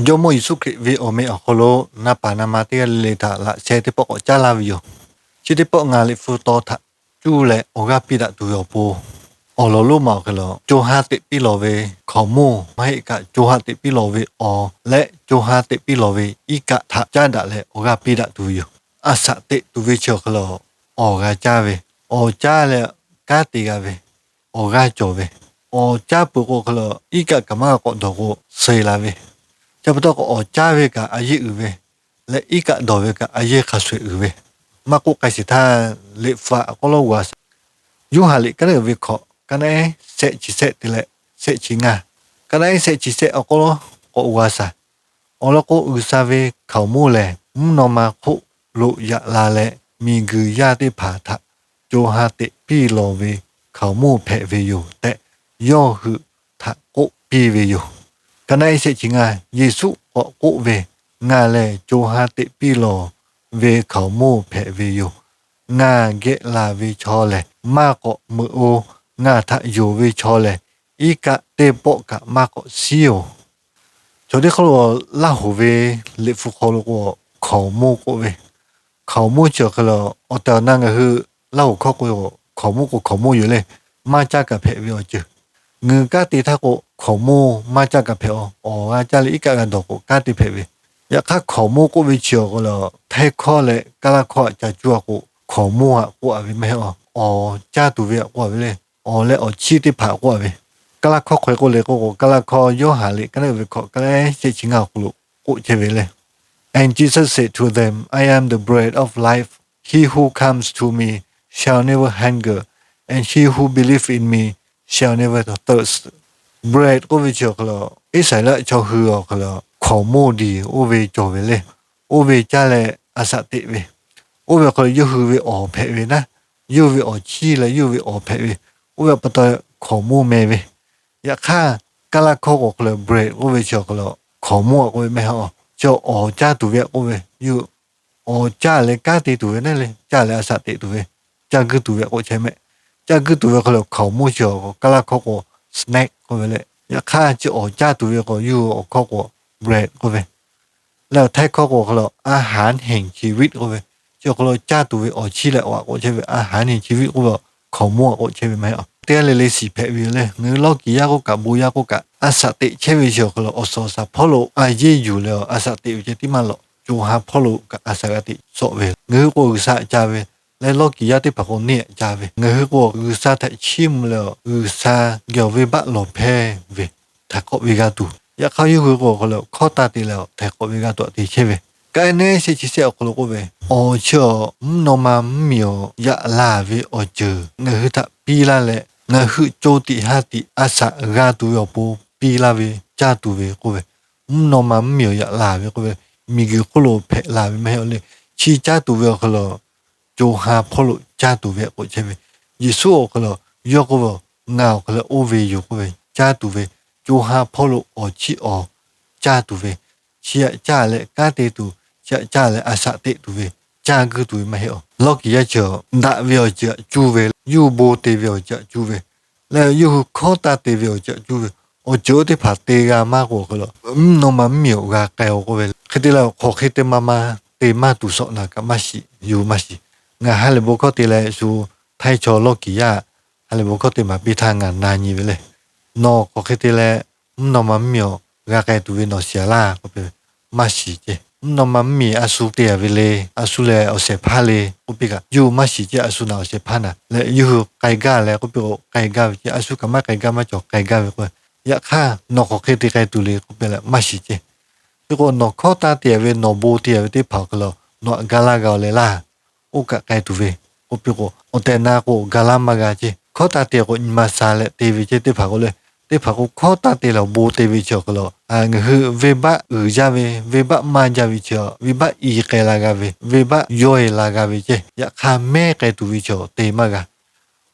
Jawˇmawˇ Yeˍsuˆ Hkriꞈ ve awˬ meh awˬ hk'aw lo na paˍ na ma teˇ g'aˇ le le htaꞈ laꞈ sheh teˇ pawˆ k'awꞈ caˉ laˇ ve yoˬ. Chi teˇ pawˆ ngaˬ liꞈ hpu taw htaꞈ cuˇ leh awˬ g'aˇ piˇ daꞈ tuˬ ve awˬ pon, awˬ lawn lonˉ ma awˬ hk'e lo co ha teꞈ piˇ lawˬ ve hkaoˍmonˇ maˇ heˆ kaꞈ, co ha teꞈ piˇ lawˬ ve awˬ leh co ha teꞈ piˇ lawˬ ve iˉ kaˆ htaꞈ caˉ daꞈ leh awˬ g'aˇ piˇ daꞈ tuˬ ve yoˬ. A shaꞈ teꞈ tuˬ ve chi awˬ hk'e lo awˬ g'a caˇ ve, awˬ caˇ leh kanˉ te g'a ve, awˬ g'aˇ cawˬ ve, awˬ caˇ peuˬ k'o hk'e lo iˉ kaˆ kaꞈ maˇ k'awꞈ dawˬ k'o suh la ve, chi pa taw k'o awˬ caˇ ve kaꞈ a yeˇ uiˍ ve, leh iˉ kaˆ dawˬ ve kaꞈ a yeˇ hk'a shuˍ eˬ uiˍ ve, maˇ k'oˆ k'ai sheˍ htaˇ, liꞈ hpu aꞈ k'aw lawˉ g'a shaˍ. Yoˇhanˬ liꞈ kaˉ naˉ uiˍ ve hkawꞈ kaˉ naˉ ehˉ shehˆ chi shehˆ te leh shehˆ chi ngaˇ, kaˉ naˉ ehˉ shehˆ chi shehˆ awˬ k'aw lawˉ k'awꞈ g'a shaˍ. Awˬ lawn k'o, G'uiˬsha ve hkaoˍmonˇ lehˬ mvuhˇ naw ma hk'oˆ lo yaꞈ la leh, miˬguiˬ yaˇ teˇ hpaˍ htaꞈ co ha teꞈ piˇ lawˬ ve hkaoˍmonˇ hpehꞈ ve yoˬ tehꞈ, yawˇ hui htaꞈ k'oˆ piˇ ve yoˬ. Kaˉ naˉ ehˉ shehˆ chi ngaˇ, Yeˍsuˆ k'awꞈ k'oˆ ve, Ngaˬ lehˬ co ha teꞈ piˇ lawˬ ve hkaoˍmonˇ hpehꞈ ve yoˬ. Ngaˬ geh laˬ ve chaw lehˬ maˇ k'awꞈ meuꞈ-o. Ngaˬ htaꞈ yonˍ ve chaw lehˬ, iˉ kaˆ teˇ pawˆ kaꞈ maˇ k'awꞈ shiˉ-oˬ. Chaw teˇ hk'aw lo Laˇ hoˍ ve liꞈ hpu hk'aw lo k'o, hkaoˍmonˇ k'oˆ ve, hkaoˍmonˇ chi awˬ hk'e lo awˬ tehˬ awˬ na ngaˬ hui Laˇ hoˍ hkawˇ k'o, hkaoˍmonˇ k'o hkaoˍmonˇ yoˬ le. Maˇ caˇ kaꞈ hpehꞈ ve awˬ ceuˬ. Ngaˬ hui kanˉ te htaˇ k'o, hkaoˍmonˇ maˇ caˇ kaꞈ hpehꞈ-oˬ. Awˬ g'a caˇ leh iˉ kaˆ g'a dawˬ k'o kanˉ te hpehꞈ ve. Yaꞈ hk'aˇ, hkaoˍmonˇ k'oˆ ve chi awˬ hk'e lo Htaiˇ hkawˇ leh Kaˇlaˇ hkawˇ aꞈ ca cuˇ-a k'o, hkaoˍmonˇ aꞈ k'oˆ-a ve maˇ heˆ-oˬ. Awˬ caˇ tuˬ ve aꞈ k'oˆ-a ve le. Awˬ leh awˬ chiˇ teˇ hpaˍ k'oˆ-a ve. Kaˇlaˇ hkawˇ hk'aw hk'e k'oˆ le k'oˆ k'o, Kaˇlaˇ hkawˇ Yoˇhanˬ liꞈ kaˉ naˉ uiˍ ve hkawꞈ kaˉ leh shehˆ chi ngaˇ awˬ hk'aw lo k'oˆ chehˇ ve le. And Jesus said to them, I am the bread of life. He who comes to me shall never hunger, and he who believes in me shall never thirst. Bread k'oˆ ve chi awˬ hk'e lo, Iˉsaˍreˍlaˆ chaw hui awˬ hk'e lo hkaoˍmonˇ diˬ oˇ ve cawˬ ve le. Oˇ ve caˇ leh a shaꞈ teꞈ ve, oˇ ve awˬ hk'e lo yawˇ hui ve awˬ hpehꞈ ve naˉ, yawˇ hui ve awˬ chiˇ leh yawˇ hui ve awˬ hpehꞈ ve, oˇ ve pa taw hkaoˍmonˇ meh ve. Yaꞈ hk'aˇ, Kaˇlaˇ hkawˇ k'o awˬ hk'e lo bread k'oˆ ve chi awˬ hk'e lo hkaoˍmonˇ aꞈ k'oˆ ve maˇ heˆ-oˬ. Chi awˬ caˇ tuˬ ve aꞈ k'oˆ ve yoˬ. Awˬ caˇ leh kanˉ te tuˬ ve naˉ le, caˇ leh a shaꞈ teꞈ tuˬ ve, caˇ guiˇ tuˬ ve k'oˆ chehˇ mehˆ. Caˇ guiˇ tuˬ ve hk'e lo hkaoˍmonˇ chi awˬ Kaˇlaˇ hkawˇ k'o snack k'oˆ ve le. Yaꞈ hk'aˇ, chi awˬ caˇ tuˬ ve k'o yawˇ hui awˬ hkawˇ k'o bread k'oˆ ve. Leh Htaiˇ hkawˇ k'o awˬ hk'e lo อาหารแห่งชีวิต k'oˆ ve, chi awˬ hk'e lo caˇ tuˬ ve awˬ chiˇ leh awˬ aꞈ k'oˆ chehˇ ve อาหารแห่งชีวิต k'oˆ ve, hkaoˍmonˇ aꞈ k'oˆ chehˇ ve maˇ heˆ-oˬ. Teˇ g'aˇ le le shiˍ hpehꞈ ve yoˬ le. Ngaˬ hui lawˇ kiˍ yaˇ k'oˆ kaꞈ, bon yaˇ k'oˆ kaꞈ, a shaꞈ teꞈ chehˇ ve chi awˬ hk'e lo awˬ suhˍ awˬ shaˍ hpawˇ lo a yeˇ yuˬ leh a shaꞈ teꞈ ve ceh tiˉ maˇ lawꞈ. Co ha hpawˇ lo kaꞈ a shaꞈ g'a teꞈ shawˆ ve. Ngaˬ hui k'o G'uiˬsha aꞈ ca ve, leh lawˇ kiˍ yaˇ teˇ hpaˍ k'o neˇ aꞈ ca ve. Ngaˬ hui k'o G'uiˬsha htaꞈ chiˇ mvuh leh G'uiˬsha geh awˬ venˇbaˆ lawˬ hpehˇ ve htaiˍ hk'awꞈ ve g'a tuˬ, yaꞈ hk'aˇ yawˇ hui k'o awˬ hk'e lo hkawˇ taˇ te leh htaiˍ hk'awꞈ ve g'a tuˬ aꞈ te chehˇ ve. Kaˉ naˉ ehˉ shehˆ chi shehˆ awˬ hk'aw lo k'oˆ ve, awˬ chi awˬ mvuhˇ naw ma mvuhˇmiˬ awˬ yaꞈ laˬ ve awˬ ceuˬ ngaˬ hui htaꞈ piˇ laˇ leh, ngaˬ hui co tiꞈ ha tiꞈ a shaꞈ g'a tuˬ ve awˬ pon piˇ laˇ ve, caˇ tuˬ ve k'oˆ ve, mvuhˇ naw ma mvuhˇmiˬ awˬ yaꞈ laˬ ve k'oˆ ve, miˬguiˬ hk'oˆ lo hpehꞈ la ve maˇ heˆ-oˬ le. Chi caˇ tuˬ ve awˬ hk'e lo co ha hpawˇ lo caˇ tuˬ ve k'oˆ chehˇ ve. Yeˍsuˆ awˬ hk'e lo yawˇ k'oˆ ve, Ngaˬ awˬ hk'e lo oˇ ve yoˬ k'oˆ ve, caˇ tuˬ ve, co ha hpawˇ lo awˬ chiˇ awˬ caˇ tuˬ ve, chi aꞈ caˇ leh kanˉ te tuˬ, chi aꞈ caˇ leh a shaꞈ teꞈ tuˬ ve, caˇ guiˇ tuˬ ve maˇ heˆ-oˬ. Lawˇ kiˍ yaˇ chi daꞈ ve awˬ ceuˬ aꞈ cuˇ ve, yawˇ hui bon te ve awˬ ceuˬ aꞈ cuˇ ve, leh yawˇ hui hkawˇ taˇ te ve awˬ ceuˬ aꞈ cuˇ ve, awˬ ceuˬ oˇ teˇ hpaˍ te g'a maˇ k'o awˬ hk'e lo, mvuhˇ naw ma mvuhˇmiˬ awˬ g'a k'ai-oˬ k'oˆ ve, hk'e te leh hk'aˬ hk'e te ma ma te maˇ tuˬ sawꞈ naˍ kaꞈ maˇ shiˍ, yuˬ maˇ shiˍ. Ngaˬ ha lehˬ bon hkawˇ te leh shu Htaiˇ chaw lawˇ kiˍ yaˇ ha lehˬ bon hkawˇ te maˍ piˇ htaˇ ngaˬ na nyi ve le. Nawˬ hk'aˬ hk'e te leh mvuhˇ naw ma mvuhˇmiˬ awˬ g'a k'ai tuˬ ve nawˬ shiˍ-a laˇ k'oˆ piˇ ve, Maˇ shiˍ ceˇ. Mvuhˇ naw ma mvuhˇmiˬ a shu te-a ve le, a shu lehˬ awˬ shehˍ hpaˇ le k'oˆ piˇ kaꞈ, yawˇ hui maˇ shiˍ ceˇ, a shu naˬ awˬ shehˍ hpaˇ naˬ leh yawˇ hui k'ai gaˇ leh k'oˆ piˇ k'o k'ai gaˇ ve ceˇ, a shu kaꞈ maˇ k'ai gaˇ maˇ cawˬ k'ai gaˇ ve k'o, yaꞈ hk'aˇ nawˬ hk'aˬ hk'e te k'ai tuˬ le k'oˆ piˇ leh maˇ shiˍ ceˇ. Hk'e k'o nawˬ hkawˇ taˇ te-a ve, nawˬ bon te-a ve teˇ hpaˍ awˬ hk'e lo nawˬ aꞈ ga laˇ g'a-oˬ leh laˇ. Oˇ kaꞈ k'ai tuˬ ve k'oˆ piˇ k'o, awˬ tehˬ na k'o ga laˇ maˇ g'a ceˇ. Hkawˇ taˇ te k'o nyi ma sha leh te ve ceˇ teˇ hpaˍ k'o le, teˇ hpaˍ k'o hkawˇ taˇ te leh awˬ bon te ve chi awˬ hk'e lo, ngaˬ hui venˇbaˆ uiˍ jaˇ ve, venˇbaˆ maˇ jaˇ ve chi, venˇbaˆ i k'ai la g'a ve, venˇbaˆ yawˇ-e la g'a ve ceˇ. Yaꞈ hk'aˇ mehˉ k'ai tuˬ ve chi te maˇ g'a.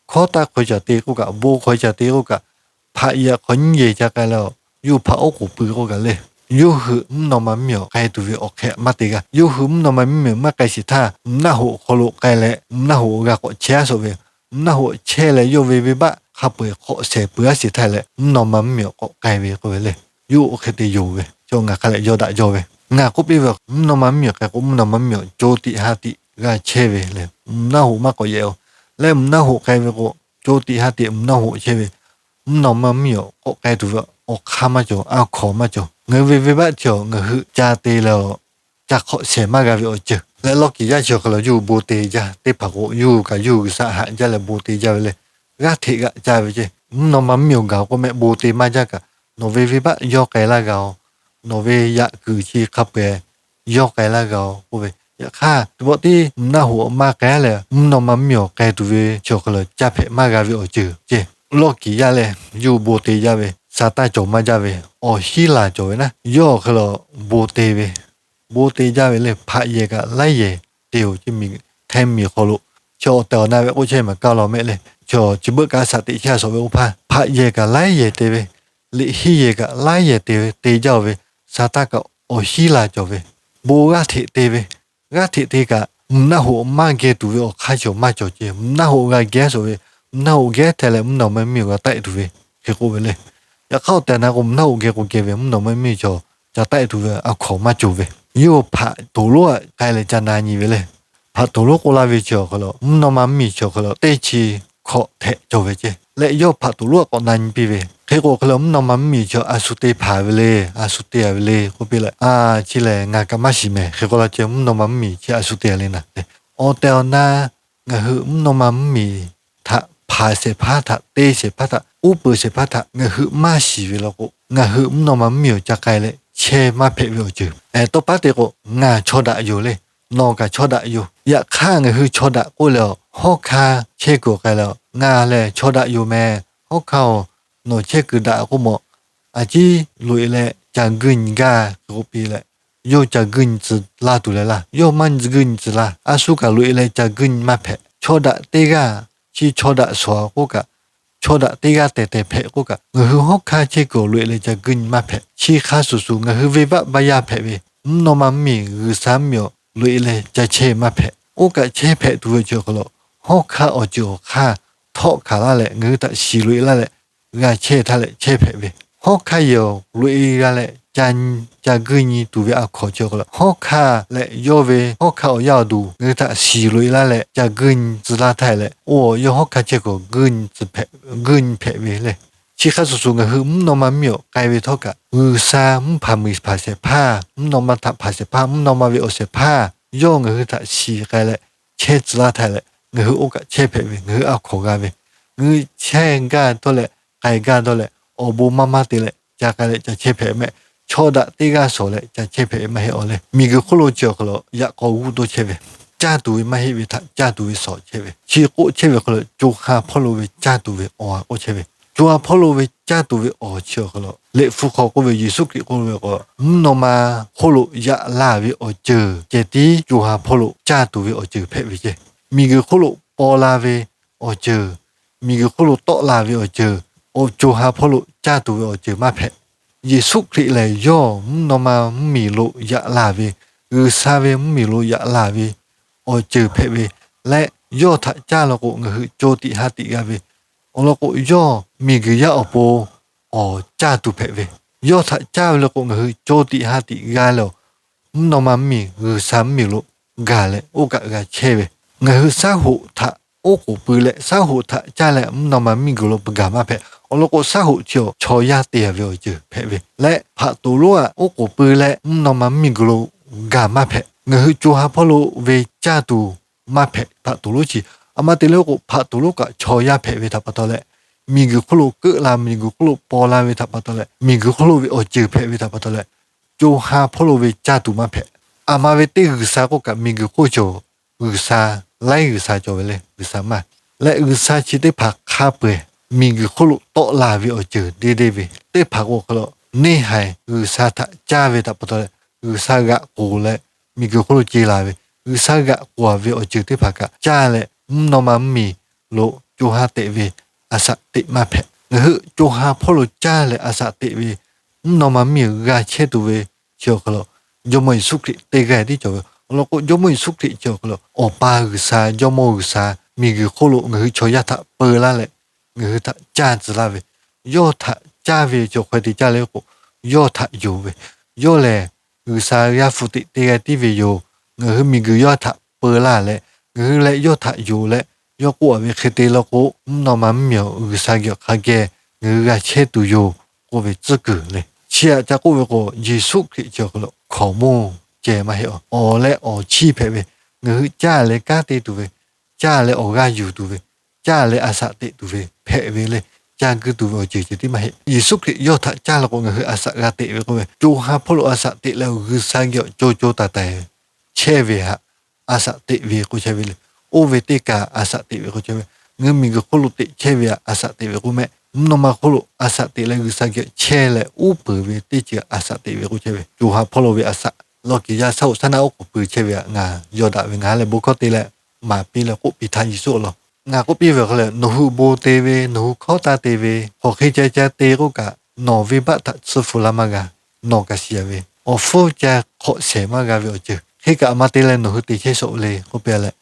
Hkawˇ taˇ hk'aw caꞈ te k'oˆ kaꞈ, bon hk'aw caꞈ te k'oˆ kaꞈ, hpaꞈ yaꞈ hk'aw nyiˇ yehˬ ca k'ai leh, yawˇ hui hpaꞈ oˉ k'oˍ pui k'oˆ kaꞈ le. Yawˇ hui mvuhˇ naw ma mvuhˇmiˬ awˬ k'ai tuˬ ve awˬ hk'e maˇ te g'a. Yawˇ hui mvuhˇ naw ma mvuhˇmiˬ maˇ k'ai shiˍ htaˇ, mvuhˇ naˆ hoꞈ hk'aw lo k'ai leh mvuhˇ naˆ hoꞈ g'a k'awꞈ chehˇ-a shawˍ ve, mvuhˇ naˆ hoꞈ chehˇ leh yawˇ ve venˇbaˆ hk'a peu-eˬ hk'awꞈ shehˍ peuˬ-a shiˍ htaˇ leh mvuhˇ naw ma mvuhˇmiˬ awˬ k'awꞈ k'ai ve k'oˆ ve le. Yawˇ oˇ hk'e te yonˍ ve. Chi ngaˬ hk'a leh yawˇ daꞈ jaw ve. Ngaˬ k'oˆ piˇ ve, mvuhˇ naw ma mvuhˇ miˬ awˬ k'ai k'o, mvuhˇ naw ma mvuhˇ miˬ awˬ co tiꞈ ha tiꞈ g'a chehˇ ve leh, mvuhˇ naw hoꞈ maˇ k'awꞈ yehˬ-oˬ. Leh mvuhˇ naw hoꞈ k'ai ve k'o, co tiꞈ ha tiꞈ mvuhˇ naw hoꞈ chehˇ ve, mvuhˇ naw ma mvuhˇ miˬ awˬ k'awꞈ k'ai tuˬ ve awˬ hk'aˇ maˇ cawˬ, a hkawnˍ maˇ cawˬ. Ngaˬ hui ve venˇ baˆ chi awˬ ngaˬ hui ca te leh, ca hk'awꞈ shehˍ maˇ g'a ve awˬ ceuˬ leh, lawˇ kiˍ yaˇ chi awˬ hk'aw lo yawˇ hui bon te jaˇ. Teˇ hpaˍ k'o, yawˇ hui kaꞈ yawˇ hui G'uiˬsha haꞈ jaˇ leh bon te jaˇ ve leh, g'aˇ hteꞈ g'aꞈ ca ve ceˇ. Mvuhˇ naw ma mvuhˇ miˬ awˬ gaˬ k'o mehˆ bon te maˇ jaˇ kaꞈ, nawˬ ve venˇ baˆ yawˇ k'ai laˇ g'a-oˬ. Nawˬ ve yaꞈ kuiˬ chi hk'a peu-eˬ yawˇ k'ai laˇ g'a-oˬ k'oˆ ve. Yaꞈ hk'aˇ, teˇ pawˆ tiˉ mvuhˇ naw hoꞈ maˇ k'ai leh, mvuhˇ naw ma mvuhˇ miˬ awˬ k'ai tuˬ ve chi awˬ hk'aw lo ca hpehꞈ maˇ g'a ve awˬ ceuˬ ceˇ. Lawˇ kiˍ yaˇ leh, yawˇ hui bon te jaˇ ve, Saˍtanˍ cawˬ maˇ jaˇ ve, awˬ hiˉ laˬ cawˬ ve naˉ, yawˇ awˬ hk'aw lo bon te ve, bon te jaˇ ve leh, hpaꞈ yehˬ kaꞈ laiˉ yehˬ te-oˬ ceˇ. Miˬ, hteˇ miˬ hk'aw lo, chi awˬ tehˬ awˬ na ve k'oˆ chehˇ maˬ kaˇ law mehˆ leh, chi awˬ chi beuˆ kaꞈ a shaꞈ teꞈ chehˇ a shawˍ ve oˇ hpaˇ, hpaꞈ yehˬ kaꞈ laiˉ yehˬ te ve, liꞈ hiˉ yehˬ kaꞈ laiˉ yehˬ te ve, te jaˇ-oˬ ve, Saˍtanˍ kaꞈ awˬ hiˉ laˬ cawˬ ve, bon g'aˇ hteꞈ te ve, g'aˇ hteꞈ te kaꞈ, mvuhˇ naw hoꞈ maˇ geh tuˬ ve awˬ hk'aˇ chi awˬ maˇ cawˬ ceˇ. Mvuhˇ naw hoꞈ g'a geh shawˍ ve, mvuhˇ naw hoꞈ geh hteˇ leh mvuhˇ naw ma mvuhˇ miˬ g'a taˆ-e tuˬ ve, hk'e k'oˆ ve le. Yaꞈ hk'aˇ awˬ tehˬ awˬ na k'o, mvuhˇ naw hoꞈ geh k'o geh ve, mvuhˇ naw ma mvuhˇ miˬ chi awˬ ca taˆ-e tuˬ ve a hkawnˍ maˇ cawˬ ve. Yawˇ hui hpaꞈ toˍ lonˉ aꞈ k'ai leh ca na nyi ve le. Hpaꞈ toˍ lonˉ k'oˆ laˇ ve chi awˬ hk'aw lo, mvuhˇ naw ma mvuhˇ miˬ chi awˬ hk'aw lo teˇ chi hkawꞈ htehꞈ cawˬ ve ceˇ leh, yawˇ hpaꞈ toˍ lonˉ aꞈ k'awꞈ na nyi piˇ ve. Hk'e k'o awˬ hk'aw lo mvuhˇ naw ma mvuhˇ miˬ chi a shu te hpanˍ ve le, a shu te-a ve le k'oˆ piˇ leh, a, chi lehˬ ngaˬ kaꞈ maˇ shiˍ mehˍ. Hk'e k'oˆ laˇ ceˇ, mvuhˇ naw ma mvuhˇ miˬ chi a shu te-a le naˍ. Awˬ tehˬ awˬ na ngaˬ hui mvuhˇ naw ma mvuhˇ miˬ htaꞈ hpanˍ shehˍ hpaˇ htaꞈ, te shehˍ hpaˇ htaꞈ, uˉ peunˍ shehˍ hpaˇ htaꞈ ngaˬ hui maˇ shiˍ ve law k'o, ngaˬ hui mvuhˇ naw ma mvuhˇ miˬ awˬ ca k'ai leh chehˇ maˇ hpehꞈ ve awˬ ceuˬ. Tawˇ paˉ te k'o, ngaˬ chaw daꞈ yoˬ le, nawˬ kaꞈ chaw daꞈ yoˬ. Yaꞈ hk'aˇ ngaˬ hui chaw daꞈ k'oˆ leh, hawˉ hkanˇ chehˇ kuiˬ awˬ k'ai leh, ngaˬ lehˬ chaw daꞈ yoˬ mehˍ, hawˉ hkanˇ-oˬ, nawˬ chehˇ kuiˬ daꞈ k'oˆ mawꞈ, a ciˉ loꞈ-e leh ca guiˇ nyi gaˇ k'oˆ piˇ leh, yawˇ ca guiˇ nyi tcuh laˇ tuˬ leh laˇ. Yawˇ maˇ guiˇ nyi tcuh laˇ. A shu kaꞈ loꞈ-e leh ca guiˇ nyi maˇ hpehꞈ. Chaw daꞈ teˇ g'aˇ chi chaw daꞈ shawˍ k'oˆ kaꞈ, chaw daꞈ teˇ g'aˇ tehˬ tehˬ hpehꞈ k'oˆ kaꞈ, ngaˬ hui hawˉ hkanˇ chehˇ kuiˬ awˬ loꞈ-e leh ca guiˇ nyi maˇ hpehꞈ. Chi hk'a shuˍ shuˍ ngaˬ hui venˇ baˆ baˆ yaˇ hpehꞈ ve, mvuhˇ naw ma mvuhˇ miˬ G'uiˬsha mvuhˇ miˬ awˬ loꞈ-e leh ca chehˇ maˇ hpehꞈ. Oˇ kaꞈ chehˇ hpehꞈ tuˬ ve chi awˬ hk'aw lo, hawˉ hkanˇ awˬ ceuˬ awˬ hk'aˇ htawˆ hkanˍ laˇ leh ngaˬ hui htaꞈ shiˍ loꞈ-e laˇ leh g'a chehˇ htaˇ leh chehˇ hpehꞈ ve. Hawˉ hkanˇ yehˬ awˬ loꞈ-e g'a leh ca, ca guiˇ nyi tuˬ ve a hkawnˍ chi awˬ hk'aw lo, hawˉ hkanˇ leh yawˇ ve hawˉ hkanˇ awˬ yaˇ awˬ duˬ ngaˬ hui htaꞈ shiˍ loꞈ-e laˇ leh ca guiˇ nyi tcuh laˇ htaˇ leh, oˇ yawˇ hawˉ hkanˇ chehˇ kuiˬ guiˇ nyi tcuh hpehꞈ, guiˇ nyi hpehꞈ ve le. Chi hk'a shuˍ shuˍ ngaˬ hui mvuhˇ naw ma mvuhˇ miˬ awˬ k'ai ve htawˇ kaꞈ, G'uiˬsha mvuhˇ hpanˍ miˬ hpanˍ shehˍ hpaˇ, mvuhˇ naw ma htaꞈ hpanˍ shehˍ hpaˇ, mvuhˇ naw ma ve awˬ shehˍ hpaˇ, yawˇ ngaˬ hui htaꞈ shiˍ k'ai leh chehˇ tcuh laˇ htaˇ leh, ngaˬ hui oˇ kaꞈ chehˇ hpehꞈ ve, ngaˬ hui a hkawnˍ g'a ve, ngaˬ hui chehˇ gaˇ dawˇ leh k'ai gaˇ dawˇ leh awˬ bon maˇ maˇ te leh ca k'ai leh ca chehˇ hpehꞈ mehˆ. Chaw daꞈ teˇ g'aˇ shawˍ leh ca chehˇ hpehꞈ ve maˇ heˆ awˬ leh, miˬguiˬ hk'oˆ lo chi awˬ hk'aw lo yaꞈ k'aw g'uˇ dawˇ chehˇ ve, caˇ tuˬ ve maˇ heˆ ve htaꞈ caˇ tuˬ ve shawˍ chehˇ ve. Chi k'oˆ chehˇ ve awˬ hk'aw lo co ha hpawˇ lo ve caˇ tuˬ ve awˬ k'oˆ chehˇ ve. Co ha hpawˇ lo ve caˇ tuˬ ve awˬ chi awˬ hk'aw lo, Liꞈ hpu hk'aw k'oˆ ve Yeˍsuˆ Hkriꞈ k'oˆ ve k'o, mvuhˇ naw ma hk'oˆ lo yaꞈ la ve awˬ ceuˬ ceh tiˉ co ha hpawˇ lo caˇ tuˬ ve awˬ ceuˬ hpehꞈ ve ceˇ. Miˬguiˬ hk'oˆ lo paw la ve awˬ ceuˬ, miˬguiˬ hk'oˆ lo tawˆ la ve awˬ ceuˬ, awˬ co ha hpawˇ lo caˇ tuˬ ve awˬ ceuˬ maˇ hpehꞈ. Yeˍsuˆ Hkriꞈ lehˬ yawˇ mvuhˇ naw ma mvuhˇ miˬ lo yaꞈ la ve, G'uiˬsha ve mvuhˇ miˬ lo yaꞈ la ve awˬ ceuˬ hpehꞈ ve leh, yawˇ htaꞈ caˇ law k'o ngaˬ hui co tiꞈ ha tiꞈ g'a ve, awˬ lawn k'o yawˇ miˬguiˬ yaˇ awˬ pon awˬ caˇ tuˬ hpehꞈ ve, yawˇ htaꞈ caˇ ve le k'o ngaˬ hui co tiꞈ ha tiꞈ g'a leh, mvuhˇ naw ma mvuhˇ miˬ G'uiˬsha mvuhˇ miˬ lo gaˬ leh oˇ kaꞈ g'a chehˇ ve. Ngaˬ hui shaˉ hoꞈ htaꞈ oˉ k'oˍ pui leh shaˉ hoꞈ htaꞈ caˇ leh mvuhˇ naw ma mvuhˇ miˬ guiˬ lo gaˬ maˇ hpehꞈ. Awˬ lawn k'o shaˉ hoꞈ chi awˬ chaw yaˇ te-a ve awˬ ceuˬ hpehꞈ ve leh, hpaꞈ toˍ lonˉ aꞈ oˉ k'oˍ pui leh mvuhˇ naw ma mvuhˇ miˬ guiˬ lo gaˬ maˇ hpehꞈ. Ngaˬ hui co ha hpawˇ lo ve caˇ tuˬ maˇ hpehꞈ. Hpaꞈ toˍ lonˉ chi, a ma te leh k'o hpaꞈ toˍ lonˉ kaꞈ chaw yaˇ hpehꞈ ve htaꞈ pa taw leh, miˬguiˬ hk'oˆ lo keuˆ la, miˬguiˬ hk'oˆ lo paw la ve htaꞈ pa taw leh, miˬguiˬ hk'oˆ lo ve awˬ ceuˬ hpehꞈ ve htaꞈ pa taw leh, co ha hpawˇ lo ve caˇ tuˬ maˇ hpehꞈ. A ma ve teˇ G'uiˬsha k'oˆ kaꞈ miˬguiˬ hk'oˆ cawˬ G'uiˬsha, laiˉ G'uiˬsha cawˬ ve le, G'uiˬsha maˇ leh G'uiˬsha chi teˇ hpaˍ hk'a peu-eˬ miˬguiˬ hk'oˆ lo tawˆ la ve awˬ ceuˬ deˇ deˇ ve, teˇ hpaˍ k'o awˬ hk'aw lo neˇ haiˬ G'uiˬsha htaꞈ caˇ ve htaꞈ pa taw leh, G'uiˬsha g'aꞈ k'oˬ leh miˬguiˬ hk'oˆ lo ce la ve, G'uiˬsha g'aꞈ k'oˬ-a ve awˬ ceuˬ teˇ hpaˍ kaꞈ caˇ leh mvuhˇ naw ma mvuhˇ miˬ lo co ha teꞈ ve a shaꞈ teꞈ maˇ hpehꞈ. Ngaˬ hui co ha hpawˇ lo caˇ leh a shaꞈ teꞈ ve mvuhˇ naw ma mvuhˇ miˬ g'a chehˇ tuˬ ve chi awˬ hk'aw lo Jawˇmawˇ Yeˍsuˆ Hkriꞈ teˇ g'aˇ tiˉ cawˬ ve. Awˬ lawn k'o Jawˇmawˇ Yeˍsuˆ Hkriꞈ chi awˬ hk'aw lo Awˬ pa G'uiˬsha, Jawˇmawˇ G'uiˬsha miˬguiˬ hk'oˆ lo ngaˬ hui chaw yaˇ htaꞈ peu laˇ leh ngaˬ hui htaꞈ caˇ tcuh laˇ ve, yawˇ htaꞈ caˇ ve chi hk'aw hk'e te caˇ le k'o, yawˇ htaꞈ yonˍ ve Yawˇ lehˬ, G'uiˬsha g'a hpu teꞈ te g'a tiˉ ve yoˬ. Ngaˬ hui miˬguiˬ yawˇ htaꞈ peu laˇ leh, ngaˬ hui leh yawˇ htaꞈ yonˍ leh, yawˇ k'oˆ a ve hk'e te law k'o, mvuhˇ naw ma mvuhˇmiˬ awˬ G'uiˬsha geh awˬ hk'a geh ngaˬ hui g'a chehˇ tuˬ yoˬ k'oˆ ve tcuhˉ kuiˬ le. Chi htaꞈ ca k'oˆ ve k'o, Yeˍsuˆ Hkriꞈ chi awˬ hk'aw lo hkaoˍmonˇ ceh maˇ heˆ. Awˬ leh awˬ chiˇ hpehꞈ ve, ngaˬ hui caˇ leh kanˉ te tuˬ ve, caˇ leh awˬ g'aˇ yuˬ tuˬ ve, caˇ leh a shaꞈ teꞈ tuˬ ve hpehꞈ ve le. Ca guiˇ tuˬ ve awˬ ceuˬ ceh tiˉ maˇ heˆ. Yeˍsuˆ Hkriꞈ yawˇ htaꞈ caˇ law k'o, ngaˬ hui a shaꞈ g'a teꞈ ve k'oˆ ve, co ha hpawˇ lo a shaꞈ teꞈ leh, G'uiˬsha geh awˬ co co taiˍ taiˍ chehˇ ve htaꞈ a shaꞈ teꞈ ve k'oˆ chehˇ ve le. Oˇ ve teˇ kaꞈ a shaꞈ teꞈ ve k'oˆ chehˇ ve, ngaˬ hui miˬguiˬ hk'oˆ lo teꞈ chehˇ ve htaꞈ a shaꞈ teꞈ ve k'oˆ mehˆ. Mvuhˇ naw ma hk'oˆ lo a shaꞈ teꞈ leh G'uiˬsha geh chehˇ leh uˉ peunˍ ve teˇ ceuˬ a shaꞈ teꞈ ve k'oˆ chehˇ ve, co ha hpawˇ lo ve a shaꞈ. Lawˇ kiˬ yaˇ shaˉ hoꞈ shaˉ naˆ oˉ k'oˍ pui chehˇ ve htaꞈ ngaˬ yawˇ daꞈ ve ngaˬ ha lehˬ bon hkawˇ te leh maˍ piˇ leh k'oˆ piˇ htaˇ, Yeˍsuˆ awˬ lawn ngaˬ k'oˆ piˇ ve awˬ hk'aw lo, nawˬ hui bon te ve, nawˬ hui hkawˇ taˇ te ve, hk'aˬ hk'e ca ca te k'oˆ kaꞈ, nawˬ venˇbaˆ htaꞈ tsuhˇ hpu laˇ maˇ g'a. Nawˬ kaꞈ shiˍ a ve, awˬ hpfuhˇ ca hk'awꞈ shehˍ maˇ g'a ve awˬ ceuˬ hk'e kaꞈ a ma te leh nawˬ hui te chehˇ shawˍ le k'oˆ piˇ leh,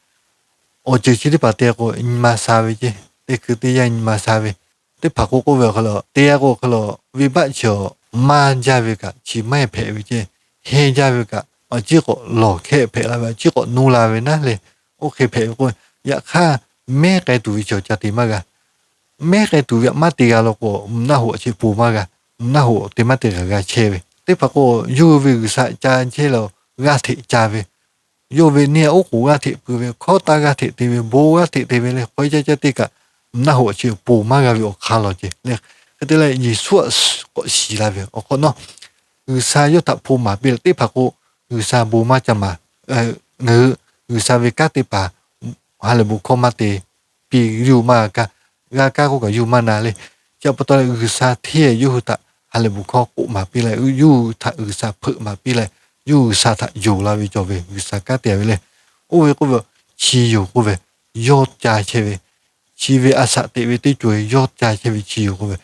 awˬ ceuˬ chi teˇ hpaˍ te k'o, nyi ma sha ve ceˇ. Teˇ hkui teˇ yanˇ nyi ma sha ve, teˇ hpaˍ k'o k'oˆ ve awˬ hk'aw lo, te a k'o awˬ hk'aw lo, venˇbaˆ chi awˬ maˇ jaˇ ve kaꞈ chi maˇ heˆ hpehꞈ ve ceˇ. Heˇ jaˇ ve kaꞈ a ciˉ k'awꞈ lawˬ hkehˇ hpehꞈ la ve, a ciˉ k'awꞈ nuˇ la ve naˉ le. Oˇ hk'e hpehꞈ ve k'o, yaꞈ hk'aˇ mehˉ k'ai tuˬ ve chi awˬ ca te maˇ g'a. Mehˉ k'ai tuˬ ve htaꞈ maˇ te g'a law k'o, mvuhˇ naˆ hoꞈ chi poˬ maˇ g'a. Mvuhˇ naˆ hoꞈ te maˇ te g'a g'a chehˇ ve, teˇ hpaˍ k'o, yawˇ hui ve G'uiˬsha ca chehˇ leh g'aˇ hteꞈ ca ve, yawˇ ve neˇ oˉ k'oˍ g'aˇ hteꞈ pui ve, hkawˇ taˇ g'aˇ hteꞈ te ve, bon g'aˇ hteꞈ te ve le, hk'aw caˇ caˇ te kaꞈ, mvuhˇ naˆ hoꞈ chi poˬ maˇ g'a ve awˬ hk'aˇ lawˬ ceh le. Hk'e te leh Yeˍsuˆ htaꞈ k'awꞈ shiˍ la ve awˬ hk'awꞈ nawˉ, G'uiˬsha yawˇ htaꞈ hpaw maˍ piˇ leh, teˇ hpaˍ k'o G'uiˬsha bon maˇ ca maˍ, ngaˬ hui G'uiˬsha ve kanˉ te paˍ ha lehˬ bon hkawˇ maˇ te piˇ, yuˇ maˇ g'a kaˇ, g'a kaˇ k'oˆ kaꞈ yuˇ maˇ na le. Chi pa taw leh G'uiˬsha hteˇ yawˇ hui htaꞈ ha lehˬ bon hkawˇ k'oˆ maˍ piˇ leh, yawˇ hui htaꞈ G'uiˬsha hpeuꞈ maˍ piˇ leh, yawˇ hui G'uiˬsha htaꞈ yonˍ la ve cawˬ ve G'uiˬsha kanˉ te ve le. Oˇ ve k'oˆ ve, chi yoˬ k'oˆ ve, yawˇ ca chehˇ ve, chi ve a shaꞈ teꞈ ve teˇ co-e yawˇ ca chehˇ ve chi yoˬ k'oˆ ve,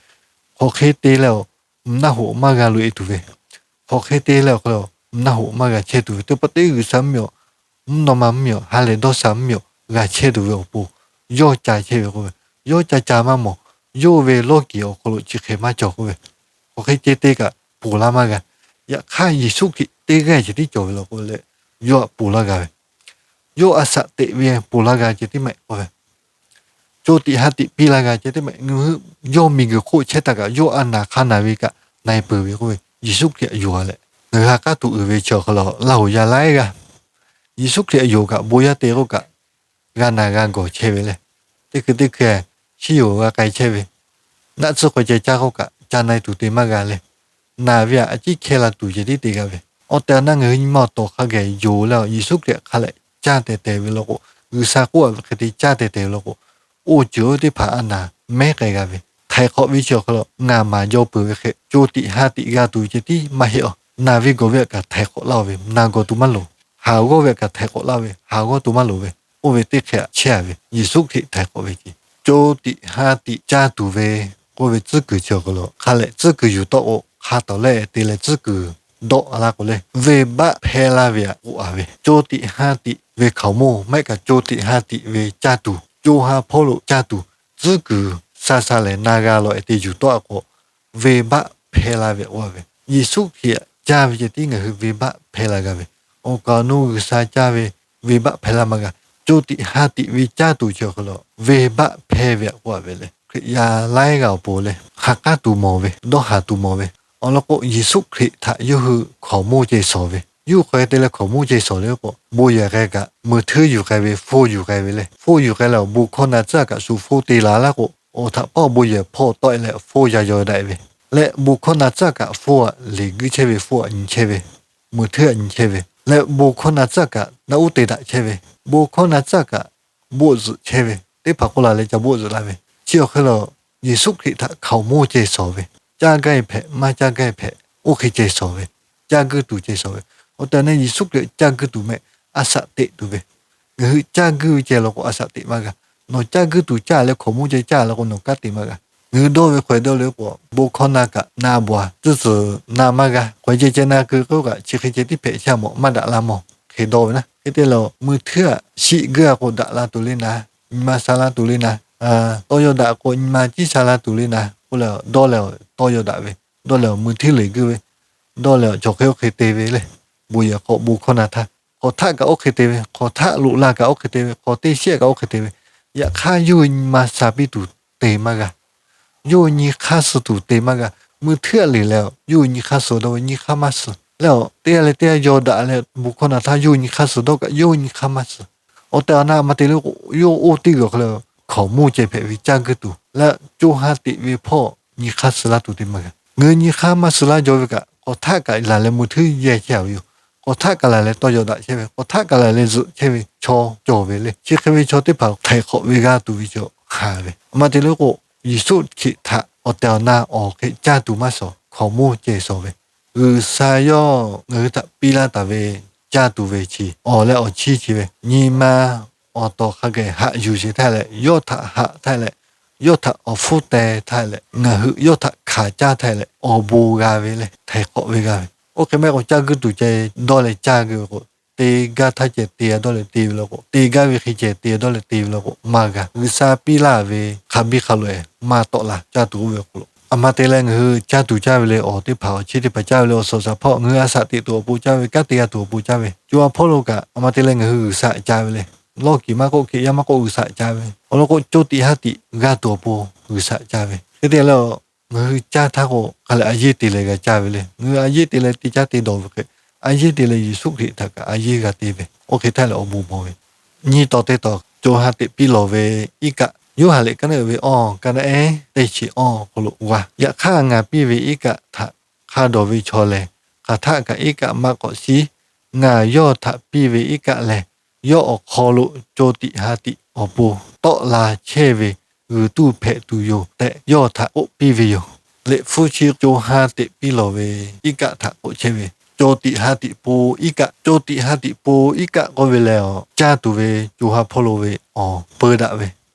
hk'aˬ hk'e te leh awˬ mvuhˇ naˆ hoꞈ maˇ g'a loꞈ e tuˬ ve, hk'aˬ hk'e te leh awˬ hk'aw lo mvuhˇ naˆ hoꞈ maˇ g'a chehˇ tuˬ ve, teˇ pa teˇ G'uiˬsha mvuhˇmiˬ awˬ, mvuhˇ naw ma mvuhˇmiˬ awˬ ha lehˬ dawˇ sha mvuhˇmiˬ awˬ g'a chehˇ tuˬ ve awˬ pon, yawˇ ca chehˇ ve k'oˆ ve, yawˇ ca ca maˇ mawˬ. Yawˇ ve lawˇ kiˬ awˬ hk'aw lo chi hk'e maˇ cawˬ k'oˆ ve, hk'aˬ hk'e ceh te kaꞈ poˬ laˇ maˇ g'a. Yaꞈ hk'aˇ Yeˍsuˆ Hkriꞈ teˇ g'aˇ ceh tiˉ cawˬ ve law k'o leh, yawˇ htaꞈ poˬ laˇ g'a ve, yawˇ a shaꞈ teꞈ ve poˬ laˇ g'a ceh tiˉ maˇ heˆ k'oˆ ve, co tiꞈ ha tiꞈ piˇ laˇ g'a ceh tiˉ maˇ heˆ. Ngaˬ hui yawˇ miˬguiˬ hk'oˆ chehˇ taˍ kaꞈ, yawˇ a naˍ hk'a naˍ ve kaꞈ na e peuˬ ve k'oˆ ve, Yeˍsuˆ Hkriꞈ htaꞈ yonˍ a leh, ngaˬ hui ha k'aˉ tuˬ uiˍ ve chi awˬ hk'aw lo Laˇ huˍ yaˇ laiˉ g'aˇ Yeˍsuˆ Hkriꞈ htaꞈ yonˍ kaꞈ bon yaˇ te k'oˆ kaꞈ, g'a naˬ g'a gawˬ chehˇ ve le. Teˇ hkui teˇ hkui shiˉ yoˬ g'a k'ai chehˇ ve, naˆ tsuhˇ k'awꞈ ceh caˇ k'oˆ kaꞈ ca na e tuˬ te maˇ g'a le. Naˬ ve htaꞈ a ciˉ hkehˇ la tuˬ ceh tiˉ te g'a ve, awˬ tehˬ awˬ na ngaˬ hui nyi ma awˬ tawˍ hk'a gaˬ yonˍ leh Yeˍsuˆ Hkriꞈ hk'a leh caˇ teh teh ve law k'o, G'uiˬsha k'oˆ a ve hk'e te caˇ teh teh ve law k'o, oˇ ceuˬ oˇ teˇ hpaˍ a naˍ mehˉ k'ai g'a ve, htaiˍ hk'awꞈ ve chi awˬ hk'aw lo ngaˬ maˍ jaw peuˬ ve hk'e, co tiꞈ ha tiꞈ g'a tuˬ ceh tiˉ maˇ heˆ a. Naˬ ve gawˬ ve htaꞈ kaꞈ htaiˍ hk'awꞈ laˇ ve, naˬ gawˬ tuˬ maˇ loˍ. Haˍ g'awˇ ve htaꞈ kaꞈ htaiˍ hk'awꞈ laˇ ve, haˍ g'awˇ tuˬ maˇ loˍ ve, oˇ ve teˇ hk'e chehˇ a ve, Yeˍsuˆ Hkriꞈ htaiˍ hk'awꞈ ve ceh. Co tiꞈ ha tiꞈ caˇ tuˬ ve k'oˆ ve tcuhˉ kuiˬ chi awˬ hk'aw lo hk'a leh tcuhˉ kuiˬ yuˬ tawˆ k'o, hk'a tawˍ leh te leh tcuhˉ kuiˬ dawˆ la k'o le, venˇbaˆ hpehˇ laˇ ve htaꞈ k'oˆ a ve, co tiꞈ ha tiꞈ ve hkaoˍmonˇ maˇ heˆ kaꞈ co tiꞈ ha tiꞈ ve caˇ tuˬ, co ha hpawˇ lo caˇ tuˬ, tcuhˉ kuiˬ sha sha lehˬ na g'a lawˬ e te yuˬ tawˆ a k'o, venˇbaˆ hpehˇ laˇ ve k'oˆ a ve, Yeˍsuˆ Hkriꞈ htaꞈ caˇ ve ceh tiˉ ngaˬ hui venˇbaˆ hpehˇ laˇ g'a ve, awˬ kaˍ awˬ nu G'uiˬsha caˇ ve venˇbaˆ hpehˇ laˇ maˇ g'a. Co tiꞈ ha tiꞈ ve caˇ tuˬ chi awˬ hk'aw lo venˇbaˆ hpehˇ ve htaꞈ k'oˆ a ve le. Hkriꞈ yaˇ laiˉ g'aˇ awˬ pon le, ha k'aˉ tuˬ mawˬ ve, dawˇ haˍ tuˬ mawˬ ve, awˬ lawn k'o Yeˍsuˆ Hkriꞈ htaꞈ yawˇ hui hkaoˍmonˇ ceh shawˍ ve, yawˇ hui hk'aˬ hk'e te leh hkaoˍmonˇ ceh shawˍ le k'o, bon yehˬ k'ai kaꞈ mui htuiˉ yuˬ k'ai ve, hpawˇ yuˬ k'ai ve le. Hpawˇ yuˬ k'ai leh awˬ bon hkawˇ na tcuhˉ kaꞈ shu hpawˇ te la laˇ k'o, awˬ htaꞈ pawˆ bon yehˬ hpawˇ tawˆ e leh hpawˇ ya yaw daꞈ e ve, leh bon hkawˇ na tcuhˉ kaꞈ hpawˇ htaꞈ leˬ guiˇ chehˇ ve, hpawˇ htaꞈ nyi chehˇ ve, mui htuiˉ htaꞈ nyi chehˇ ve, leh bon hkawˇ na tcuhˉ kaꞈ naˆ uˉ te daꞈ chehˇ ve, bon hkawˇ na tcuhˉ kaꞈ boˆ zuhꞈ chehˇ ve, teˇ hpaˍ k'oˆ la leh ca boˆ zuhꞈ laˇ ve, chi awˬ hk'e lo Yeˍsuˆ Hkriꞈ htaꞈ hkaoˍmonˇ ceh shawˍ ve, caˇ gaˇ e hpehꞈ maˇ caˇ gaˇ e hpehꞈ oˇ hk'e ceh shawˍ ve, caˇ guiˇ tuˬ ceh shawˍ ve. Awˬ tehˬ awˬ na Yeˍsuˆ Hkriꞈ caˇ guiˇ tuˬ mehˆ, a shaꞈ teꞈ tuˬ ve. Ngaˬ hui caˇ guiˇ ve ceh law k'o a shaꞈ teꞈ maˇ g'a. Nawˬ caˇ guiˇ tuˬ caˇ leh hkaoˍmonˇ ceh caˇ law k'o nawˬ kanˉ te maˇ g'a. Ngaˬ hui dawˇ ve hk'aw e dawˇ le k'o, bon hkawˇ na kaꞈ na bawˬ a, tcuhˉ tcuhˬ na maˇ g'a. K'awꞈ ceh ceh na keu k'oˆ kaꞈ chi hk'e ceh tiˉ hpehꞈ chehˇ a mawˬ, maˇ daꞈ la mawˬ hk'e dawˇ ve naˉ. Hk'e te leh mui htuiˉ htaꞈ shiˆ guiˇ a k'o daꞈ la tuˬ le naˉ, nyi ma sha la tuˬ le naˉ, tawˇ yaw daꞈ k'o nyi ma ciˉ sha la tuˬ le naˉ k'oˆ leh dawˇ leh tawˇ yaw daꞈ ve, dawˇ leh mui htuiˉ leˬ guiˇ ve, dawˇ leh awˬ cawˬ hk'e oˇ hk'e te ve le. Bon yehˬ hk'aw bon hkawˇ na htaˇ, hk'aw htaˆ kaꞈ oˇ hk'e te ve, hk'aw htaˆ loꞈ la kaꞈ oˇ hk'e te ve, hk'aw teˇ shiˉ kaꞈ oˇ hk'e te ve, yaꞈ hk'aˇ yawˇ hui nyi ma sha piˇ tuˬ te maˇ g'a. Yawˇ hui nyi hk'aˇ suh tuˬ te maˇ g'a. Mui htuiˉ aꞈ liꞈ leh, yawˇ hui nyi hk'aˇ suh dawˇ ve nyi hk'aˇ maˇ suh leh, teˇ g'aˇ leh teˇ g'aˇ yaw daꞈ leh bon hkawˇ na htaˇ yawˇ hui nyi hk'aˇ suh dawˇ kaꞈ yawˇ hui nyi hk'aˇ maˇ suh. Awˬ tehˬ awˬ na maˇ te le k'o, yawˇ oˇ teˇ g'uiˬ awˬ hk'aw lo hkaoˍmonˇ ceh hpehꞈ ve caˇ guiˇ tuˬ leh co ha teꞈ ve hpawˇ nyi hk'aˇ suh laˇ tuˬ te maˇ g'a. Ngaˬ hui nyi hk'aˇ maˇ suh laˇ jaw ve kaꞈ, hk'aw htaˆ kaꞈ laˬ leh mui htuiˉ yehˇ chehˇ ve yoˬ. Hk'aw htaˆ kaꞈ laˬ leh tawˇ yaw daꞈ chehˇ ve, hk'aw htaˆ kaꞈ laˬ leh zuhꞈ chehˇ ve chaw cawˬ ve le. Chi hk'e ve chaw teˇ hpaˍ htaiˍ hk'awꞈ ve g'a tuˬ ve chaw haˍ ve. Maˇ te le k'o, Yeˍsuˆ Hkriꞈ htaꞈ awˬ tehˬ awˬ na awˬ hk'e caˇ tuˬ maˇ shawˍ, hkaoˍmonˇ ceh shawˍ ve. G'uiˬsha yawˇ ngaˬ hui htaꞈ piˇ laˇ taˍ ve caˇ tuˬ ve chi awˬ leh awˬ chi chi ve, nyi ma awˬ tawˍ hk'a gaˬ haꞈ yuˬ sheˍ htaˇ leh, yawˇ htaꞈ haꞈ htaˇ leh, yawˇ htaꞈ awˬ hpfuhˇ teh htaˇ leh, ngaˬ hui yawˇ htaꞈ hkanˍ caˇ htaˇ leh awˬ bon g'a ve le, htaiˍ hk'awꞈ ve g'a ve. Oˇ hk'e maˇ heˆ k'o caˇ guiˇ tuˬ ceh dawˇ leh caˇ gui ve k'o, te gaˇ htaˇ ceh te dawˇ leh te ve law k'o, te gaˇ ve hk'e ceh te dawˇ leh te ve law k'o maˇ g'a. G'uiˬsha piˇ laˇ ve hk'a biˇ hk'a loꞈ-ehˍ maˇ tawˆ la caˇ tuˬ oˇ ve awˬ hk'aw lo. Aˬ ma te leh ngaˬ hui caˇ tuˬ caˇ ve le, awˬ teˇ hpaˍ awˬ chi teˇ hpaˍ caˇ ve le, awˬ suhˍ awˬ shaˍ hpawˇ ngaˬ hui a shaꞈ teꞈ tuˬ awˬ pon caˇ ve, kanˉ te g'a tuˬ awˬ pon caˇ ve, co ha hpawˇ lo kaꞈ aˬ ma te leh ngaˬ hui G'uiˬsha caˇ ve le. Lawˇ kiˍ maˇ k'oˆ, Hkriꞈ yaˇ maˇ k'oˆ, G'uiˬsha caˇ ve awˬ lawn k'o, co tiꞈ ha tiꞈ g'a tuˬ awˬ pon G'uiˬsha caˇ ve. Hk'e te leh, ngaˬ hui caˇ htaˇ k'o hk'a leh a yeˇ te leh g'a caˇ ve le. Ngaˬ hui a yeˇ te leh te caˇ te dawˬ ve hk'e, a yeˇ te leh Yeˍsuˆ Hkriꞈ htaꞈ kaꞈ a yeˇ g'a te ve, oˇ hk'e htaˇ leh awˬ bon mawˬ ve. Nyiˇ taw teˇ taw, co ha teꞈ piˇ lawˬ ve iˉ kaˆ. Yoˇhanˬ liꞈ ka naˆ uiˍ ve awˇ, ka naˆ ehˉ teˇ chi awˇ awˬ hk'aw lo g'a, Yaꞈ hk'aˇ ngaˬ piˇ ve iˉ kaˆ htaꞈ hk'a dawˬ ve chaw lehˬ, hk'aˬ htaˆ kaꞈ iˉ kaˆ maˇ k'awꞈ shiˉ. Ngaˬ yawˇ htaꞈ piˇ ve iˉ kaˆ lehˬ, yawˇ awˬ hk'aw lo co tiꞈ ha tiꞈ awˬ pon tawˆ la chehˇ ve g'uiˬ tuˇ hpehꞈ tuˬ yoˬ tehꞈ yawˇ htaꞈ k'oˆ piˇ ve yoˬ. Liꞈ hpu chi co ha teꞈ piˇ lawˬ ve iˉ kaˆ htaꞈ k'oˆ chehˇ ve, co tiꞈ ha tiꞈ po iˉ kaˆ, co tiꞈ ha tiꞈ po iˉ kaˆ k'oˆ ve lehˬ, caˇ tuˬ ve co ha hpawˇ lo ve awˬ peu daꞈ ve.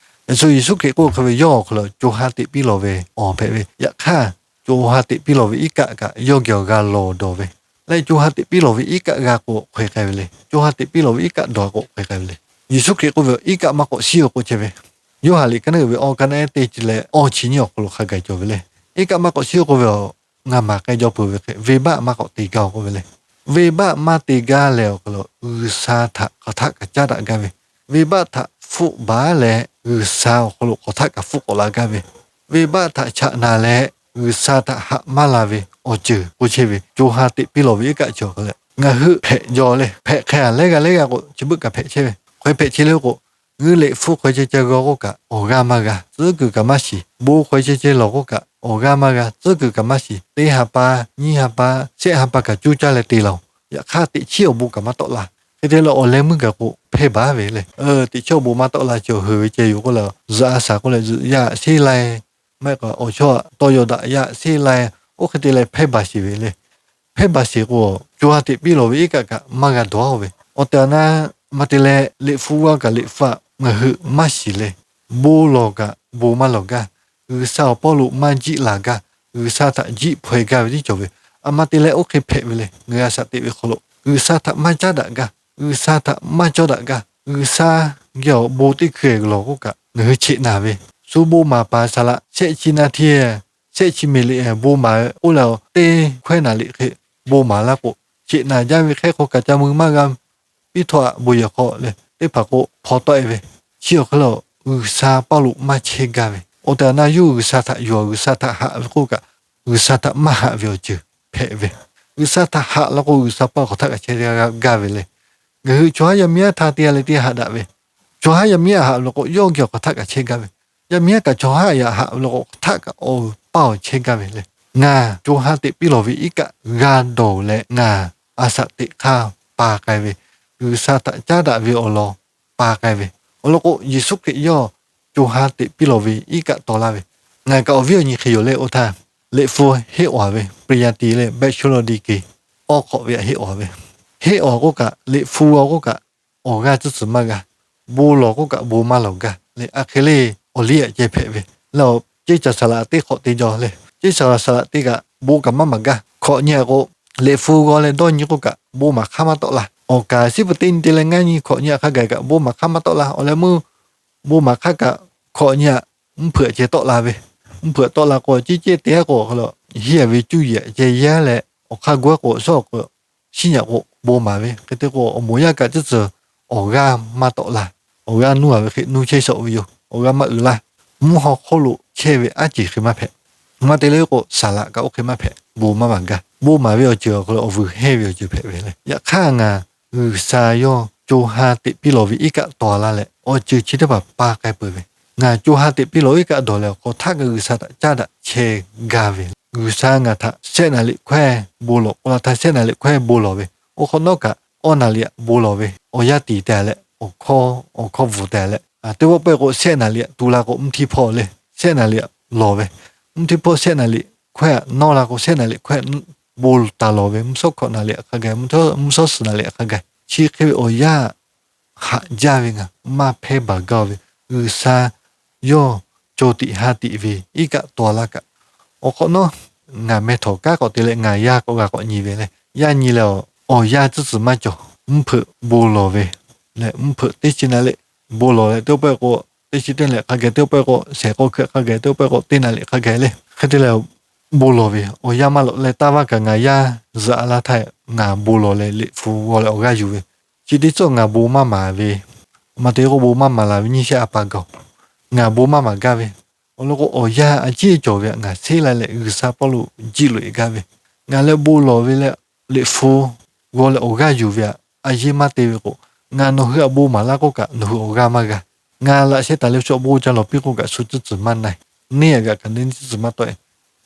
Yeˍsuˆ, Yeˍsuˆ Hkriꞈ k'oˆ hk'e ve yawˇ awˬ hk'aw lo co ha teꞈ piˇ lawˬ ve awˬ hpehꞈ ve. Yaꞈ hk'aˇ, co ha teꞈ piˇ lawˬ ve iˉ kaˆ kaꞈ yawˇ geh awˬ g'a lawˬ dawˬ ve. Leh co ha teꞈ piˇ lawˬ ve iˉ kaˆ g'a k'o hk'aˬ hk'e ve le. Co ha teꞈ piˇ lawˬ ve iˉ kaˆ dawˬ k'o hk'aˬ hk'e ve le. Yeˍsuˆ Hkriꞈ k'oˆ ve, iˉ kaˆ maˇ k'awꞈ shiˉ-oˬ k'oˆ chehˇ ve. Yoˇhanˬ liꞈ ka naˆ uiˍ ve awˇ, ka naˆ ehˉ teˇ chi leh awˇ chi nyiˇ awˬ hk'aw lo hk'a gaˬ cawˬ ve le. Iˉ kaˆ maˇ k'awꞈ shiˉ-oˬ k'oˆ ve, ngaˬ maˍ k'ai jaw peuˬ ve hk'e venˇbaˆ maˇ k'awꞈ te gaˇ-oˬ k'oˆ ve le. Venˇbaˆ maˇ te gaˇ leh awˬ hk'aw lo G'uiˬsha htaꞈ hk'aˬ htaˆ kaꞈ caˉ daꞈ gaˇ ve, venˇbaˆ htaꞈ hpfuhˆ baˬ leh G'uiˬsha awˬ hk'aw lo hk'aˬ htaˆ kaꞈ hpfuhˆ k'awꞈ la gaˇ ve, venˇbaˆ htaꞈ chaꞈ naˍ leh G'uiˬsha htaꞈ haꞈ maˇ la ve awˬ ceuˬ k'oˆ chehˇ ve, co ha teꞈ piˇ lawˬ ve iˉ kaˆ chi awˬ hk'aw leh ngaˬ hui hpehꞈ jaw leh hpehꞈ hk'e-a leh g'a leh g'a k'o chi beuꞈ kaꞈ hpehꞈ chehˇ ve. Hk'aˬ hk'e hpehꞈ chehˇ le k'o, ngaˬ hui liꞈ hpu hk'aw ceh ceh g'aw k'oˆ kaꞈ awˬ g'aˇ maˇ g'a, tcuhˉ kuiˬ kaꞈ maˇ shiˍ. Bon hk'aw ceh ceh lawˬ k'oˆ kaꞈ awˬ g'aˇ maˇ g'a, tcuhˉ kuiˬ kaꞈ maˇ shiˍ. Teˇ ha pa, nyiˇ ha pa, shehˆ ha pa kaꞈ cuˇ caˇ leh te laˬ-oˬ. Yaꞈ hk'aˇ teꞈ chiˉ awˬ bon kaꞈ maˇ tawˆ la. Hk'e te leh awˬ leh meuˇ gaˬ k'o hpehˇ baˬ ve le. Teꞈ chiˉ awˬ bon maˇ tawˆ la cawˬ heuˬ ve ceh yoˬ k'oˆ leh, zuhꞈ a shaˍ k'oˆ leh zuhꞈ yaˇ sheˉ lai, maˇ heˆ k'o awˬ chawˇ tawˇ yaw daꞈ yaˇ sheˉ lai, oˇ hk'e te leh hpehˇ baˬ sheˍ ve le. Hpehˇ baˬ sheˍ k'o, co ha teꞈ piˇ lawˬ ve iˉ kaˆ kaꞈ maˇ g'a dawˬ ve. Awˬ tehˬ awˬ na maˇ te leh liꞈ hpu g'aˇ kaꞈ liꞈ hpu-aꞈ ngaˬ hui maˇ shiˍ le. Bon lawˬ kaꞈ bon maˇ lawˬ gaˇ. G'uiˬsha awˬ pawˇ lo maˇ jiˆ laˬ gaˇ. G'uiˬsha htaꞈ jiˆ hpaw-e gaˇ ve tiˉ cawˬ ve. Aˬ ma te leh oˇ hk'e hpehꞈ ve le. Ngaˬ hui a shaꞈ teꞈ ve hk'aw lo G'uiˬsha htaꞈ maˇ caˉ daꞈ gaˇ. G'uiˬsha htaꞈ maˇ cawˇ daꞈ gaˇ. G'uiˬsha geh awˬ bon teˇ hkui lawˬ k'oˆ kaꞈ ngaˬ hui cheꞈ naˍ ve. Shu bon maˍ paˍ saˍ laꞈ shehˆ chi na htiˇ, shehˆ chi meˍ liꞈ bon maˍ-e k'oˆ leh, teˇ hkawehˇ naˍ liꞈ hk'e bon maˍ laˇ k'o, cheꞈ naˍ jaˇ ve hk'e hk'aw kaꞈ ca mui maˇ g'a piˇ htawˇ-aꞈ bon yehˬ hk'aw leh teˇ hpaˍ k'o hpaw tawˆ-e ve. Chi awˬ hk'e le, G'uiˬsha paˇ lo maˇ chehˇ gaˇ ve. Awˬ tehˬ awˬ na yawˇ G'uiˬsha htaꞈ yuˬ, G'uiˬsha htaꞈ haꞈ ve k'oˆ kaꞈ, G'uiˬsha htaꞈ maˇ haꞈ ve awˬ ceuˬ hpehꞈ ve. G'uiˬsha htaꞈ haꞈ law k'o, G'uiˬsha paˇ hk'aˬ htaˆ kaꞈ chehˇ gaˇ ve le. Ngaˬ hui chaw haˉ yaˇ miˇ haˉ htaˇ teˇ g'aˇ leh teˇ g'aˇ haꞈ daꞈ ve, chaw haˉ yaˇ miˇ haꞈ haꞈ ve law k'o, yawˇ geh awˬ hk'aˬ htaˆ kaꞈ chehˇ gaˇ ve. Yaˇ miˇ haˉ kaꞈ chaw haˉ yaꞈ haꞈ ve law k'o, hk'aˬ htaˆ kaꞈ awˬ paˇ awˬ chehˇ gaˇ ve le. Ngaˬ co ha teꞈ piˇ lawˬ ve iˉ kaˆ g'a dawˬ leh ngaˬ a shaꞈ teꞈ hk'aˇ pa k'ai ve, G'uiˬsha htaꞈ caˉ daꞈ ve awˬ lawn pa k'ai ve. Awˬ lawn k'o, Yeˍsuˆ Hkriꞈ yawˇ co ha teꞈ piˇ lawˬ ve iˉ kaˆ taw laˇ ve. Ngaˬ kaꞈ awˬ viˉ awˬ nyi hk'e yoˬ leh oˇ htaˇ, liꞈ hpu heˆ awˬ-a ve, ပရိญญาตรี leh bachelor degree awˬ hk'awꞈ ve aꞈ heˆ awˬ-a ve. Heˆ awˬ k'oˆ kaꞈ, liꞈ hpu g'aw k'oˆ kaꞈ, awˬ g'aˇ tcuhˉ tcuhˍ maˇ g'a. Bon lawˬ k'oˆ kaꞈ bon maˇ lawˬ gaˇ leh, a hk'e le awˬ liˇ aꞈ ceh hpehꞈ ve. Leh ceˇ caˬ saˍ laꞈ teˇ hk'awꞈ te jaw leh, ceˇ caˬ saˍ laꞈ teˇ kaꞈ bon kaꞈ maˇ maˍ gaˇ. Hkawꞈ nyi aꞈ k'o, liꞈ hpu g'aw leh dawˇ nyi k'oˆ kaꞈ bon maˍ hk'aˇ maˇ tawˆ la. Awˬ kaˍ siˉ peuˬ teˇ nyi te leh ngaˇ nyi hkawꞈ nyi aꞈ hk'a gaˬ kaꞈ bon maˍ hk'aˇ maˇ tawˆ la. Awˬ leh meuˇ bon maˍ hk'aˇ kaꞈ hkawꞈ nyi aꞈ mvuhˇ hpeuꞈ aꞈ ceh tawˆ la ve. Mvuhˇ hpeuꞈ tawˆ la k'o, ceˇ ceˇ te-a k'o, hiˇ-a ve cuˇ yiˍ aꞈ ceh yaˇ leh Awˬ hk'aˇ gu-a k'o, shawˉ awˬ k'o, shiˉ nyi k'o bon maˍ ve. Hk'e te k'o, awˬ moˍ yaˇ kaꞈ teˇ ceuˬ awˬ g'aˇ maˇ tawˆ la. Awˬ g'aˇ nuˇ-a ve hk'e nuˇ chehˇ shawˍ ve yoˬ. Awˬ g'aˇ maˇ uiˍ laˇ. Mvuhˇ haw hk'oˆ lo chehˇ ve aˉ ceuˬ hk'e maˇ hpehꞈ. Maˇ te leh k'o, saˍ laꞈ kaꞈ oˇ hk'e maˇ hpehꞈ. Bon maˇ maˍ gaˇ. Bon maˍ ve awˬ ceuˬ awˬ hk'aw lo awˬ vuiˬ hehnˇ ve awˬ ceuˬ hpehꞈ ve le. Yaꞈ hk'aˇ, ngaˬ G'uiˬsha yawˇ co ha teꞈ piˇ lawˬ ve iˉ kaˆ tawˍ laˇ leh, awˬ ceuˬ chi teˇ hpaˍ pa k'ai peuˬ ve. Ngaˬ co ha teꞈ piˇ lawˬ iˉ kaˆ dawˬ leh, awˬ hk'aw htaˆ kaꞈ G'uiˬsha htaꞈ caˉ daꞈ chehˇ gaˇ ve. G'uiˬsha ngaˬ htaꞈ shehˆ naˍ riꞈ hkawehˇ bon lawˬ k'o, la htaˇ shehˆ naˍ riꞈ hkawehˇ bon lawˬ ve, oˇ hk'awꞈ nawˉ kaꞈ awˇ naˍ riꞈ bon lawˬ ve, awˬ yanˇ tiˍ te leh, awˬ hkawˇ, awˬ hkawˇ bvuhˬ te leh, teˇ pawˆ pawehˇ k'o shehˆ naˍ riꞈ tu la k'o, mvuhˇ htiˇ hpawˇ le, shehˆ naˍ riꞈ lawˬ ve, mvuhˇ htiˇ hpawˇ shehˆ naˍ riꞈ hkawehˇ nawˇ la k'o, shehˆ naˍ riꞈ hkawehˇ bon taˍ lawˬ ve, mvuhˇ shawˉ hkawꞈ naˍ riꞈ hk'a gaˬ, mvuhˇ shawˉ suhˍ naˍ riꞈ hk'a gaˬ, chi hk'e ve awˬ yanˇ haꞈ jaˇ ve ngaˬ maˇ hpehˇ baˬ gaˇ ve. G'uiˬsha yawˇ co tiꞈ ha tiꞈ ve iˉ kaˆ tawˍ laˇ kaꞈ, awˬ hk'awꞈ nawˉ ngaˬ meh htawnˍ kanˉ k'awꞈ te leh ngaˬ yaˇ k'awꞈ g'a k'awꞈ nyi ve le. Yaˇ nyi leh, awˬ yanˇ tcuhˉ tcuhˬ maˇ cawˬ. Mvuhˇ hpeuꞈ bon lawˬ ve leh, mvuhˇ hpeuꞈ teˇ chi naˍ riꞈ bon lawˬ leh, teˇ pawˆ pawehˇ k'o teˇ chi teˇ naˍ riꞈ hk'a gaˬ, teˇ pawˆ pawehˇ k'o shehˍ k'aw hkui hk'a gaˬ, teˇ pawˆ pawehˇ k'o teˇ naˍ riꞈ hk'a gaˬ le. Hk'e te leh, bon lawˬ ve awˬ yanˇ maˇ lawꞈ leh, taˇ vaˇ kaꞈ ngaˬ yaˇ zuhꞈ a laˇ htaˇ, ngaˬ bon lawˬ leh liꞈ hpu g'aw leh awˬ g'aˇ yuˬ ve. Chi teˇ cawˬ ngaˬ bon maˇ maˍ ve, maˇ te k'o bon maˇ maˍ laˬ ve nyiˇ shehˆ a pa gaˬ-oˬ. Ngaˬ bon maˇ maˍ gaˇ ve. Awˬ lawn k'o, awˬ yanˇ a ciˉ cawˬ ve htaꞈ ngaˬ sheˉ la leh G'uiˬsha pawˆ lo jiˆ loꞈ e gaˇ ve. Ngaˬ leh bon lawˬ ve leh liꞈ hpu g'aw leh awˬ g'aˇ yuˬ ve htaꞈ a yeˇ maˇ te ve k'o, ngaˬ nawˬ hui htaꞈ bon maˍ laˇ k'oˆ kaꞈ nawˬ hui awˬ g'aˇ maˇ g'a. Ngaˬ laꞈ sheh taˍ leh chaw bon ca lawˬ piˇ k'oˆ kaꞈ shu tcuhˉ tcuhˬ maˇ na-e. Neˇ a gaꞈ kaꞈ neˇ tcuhˉ tcuhˬ maˇ tawˆ-e.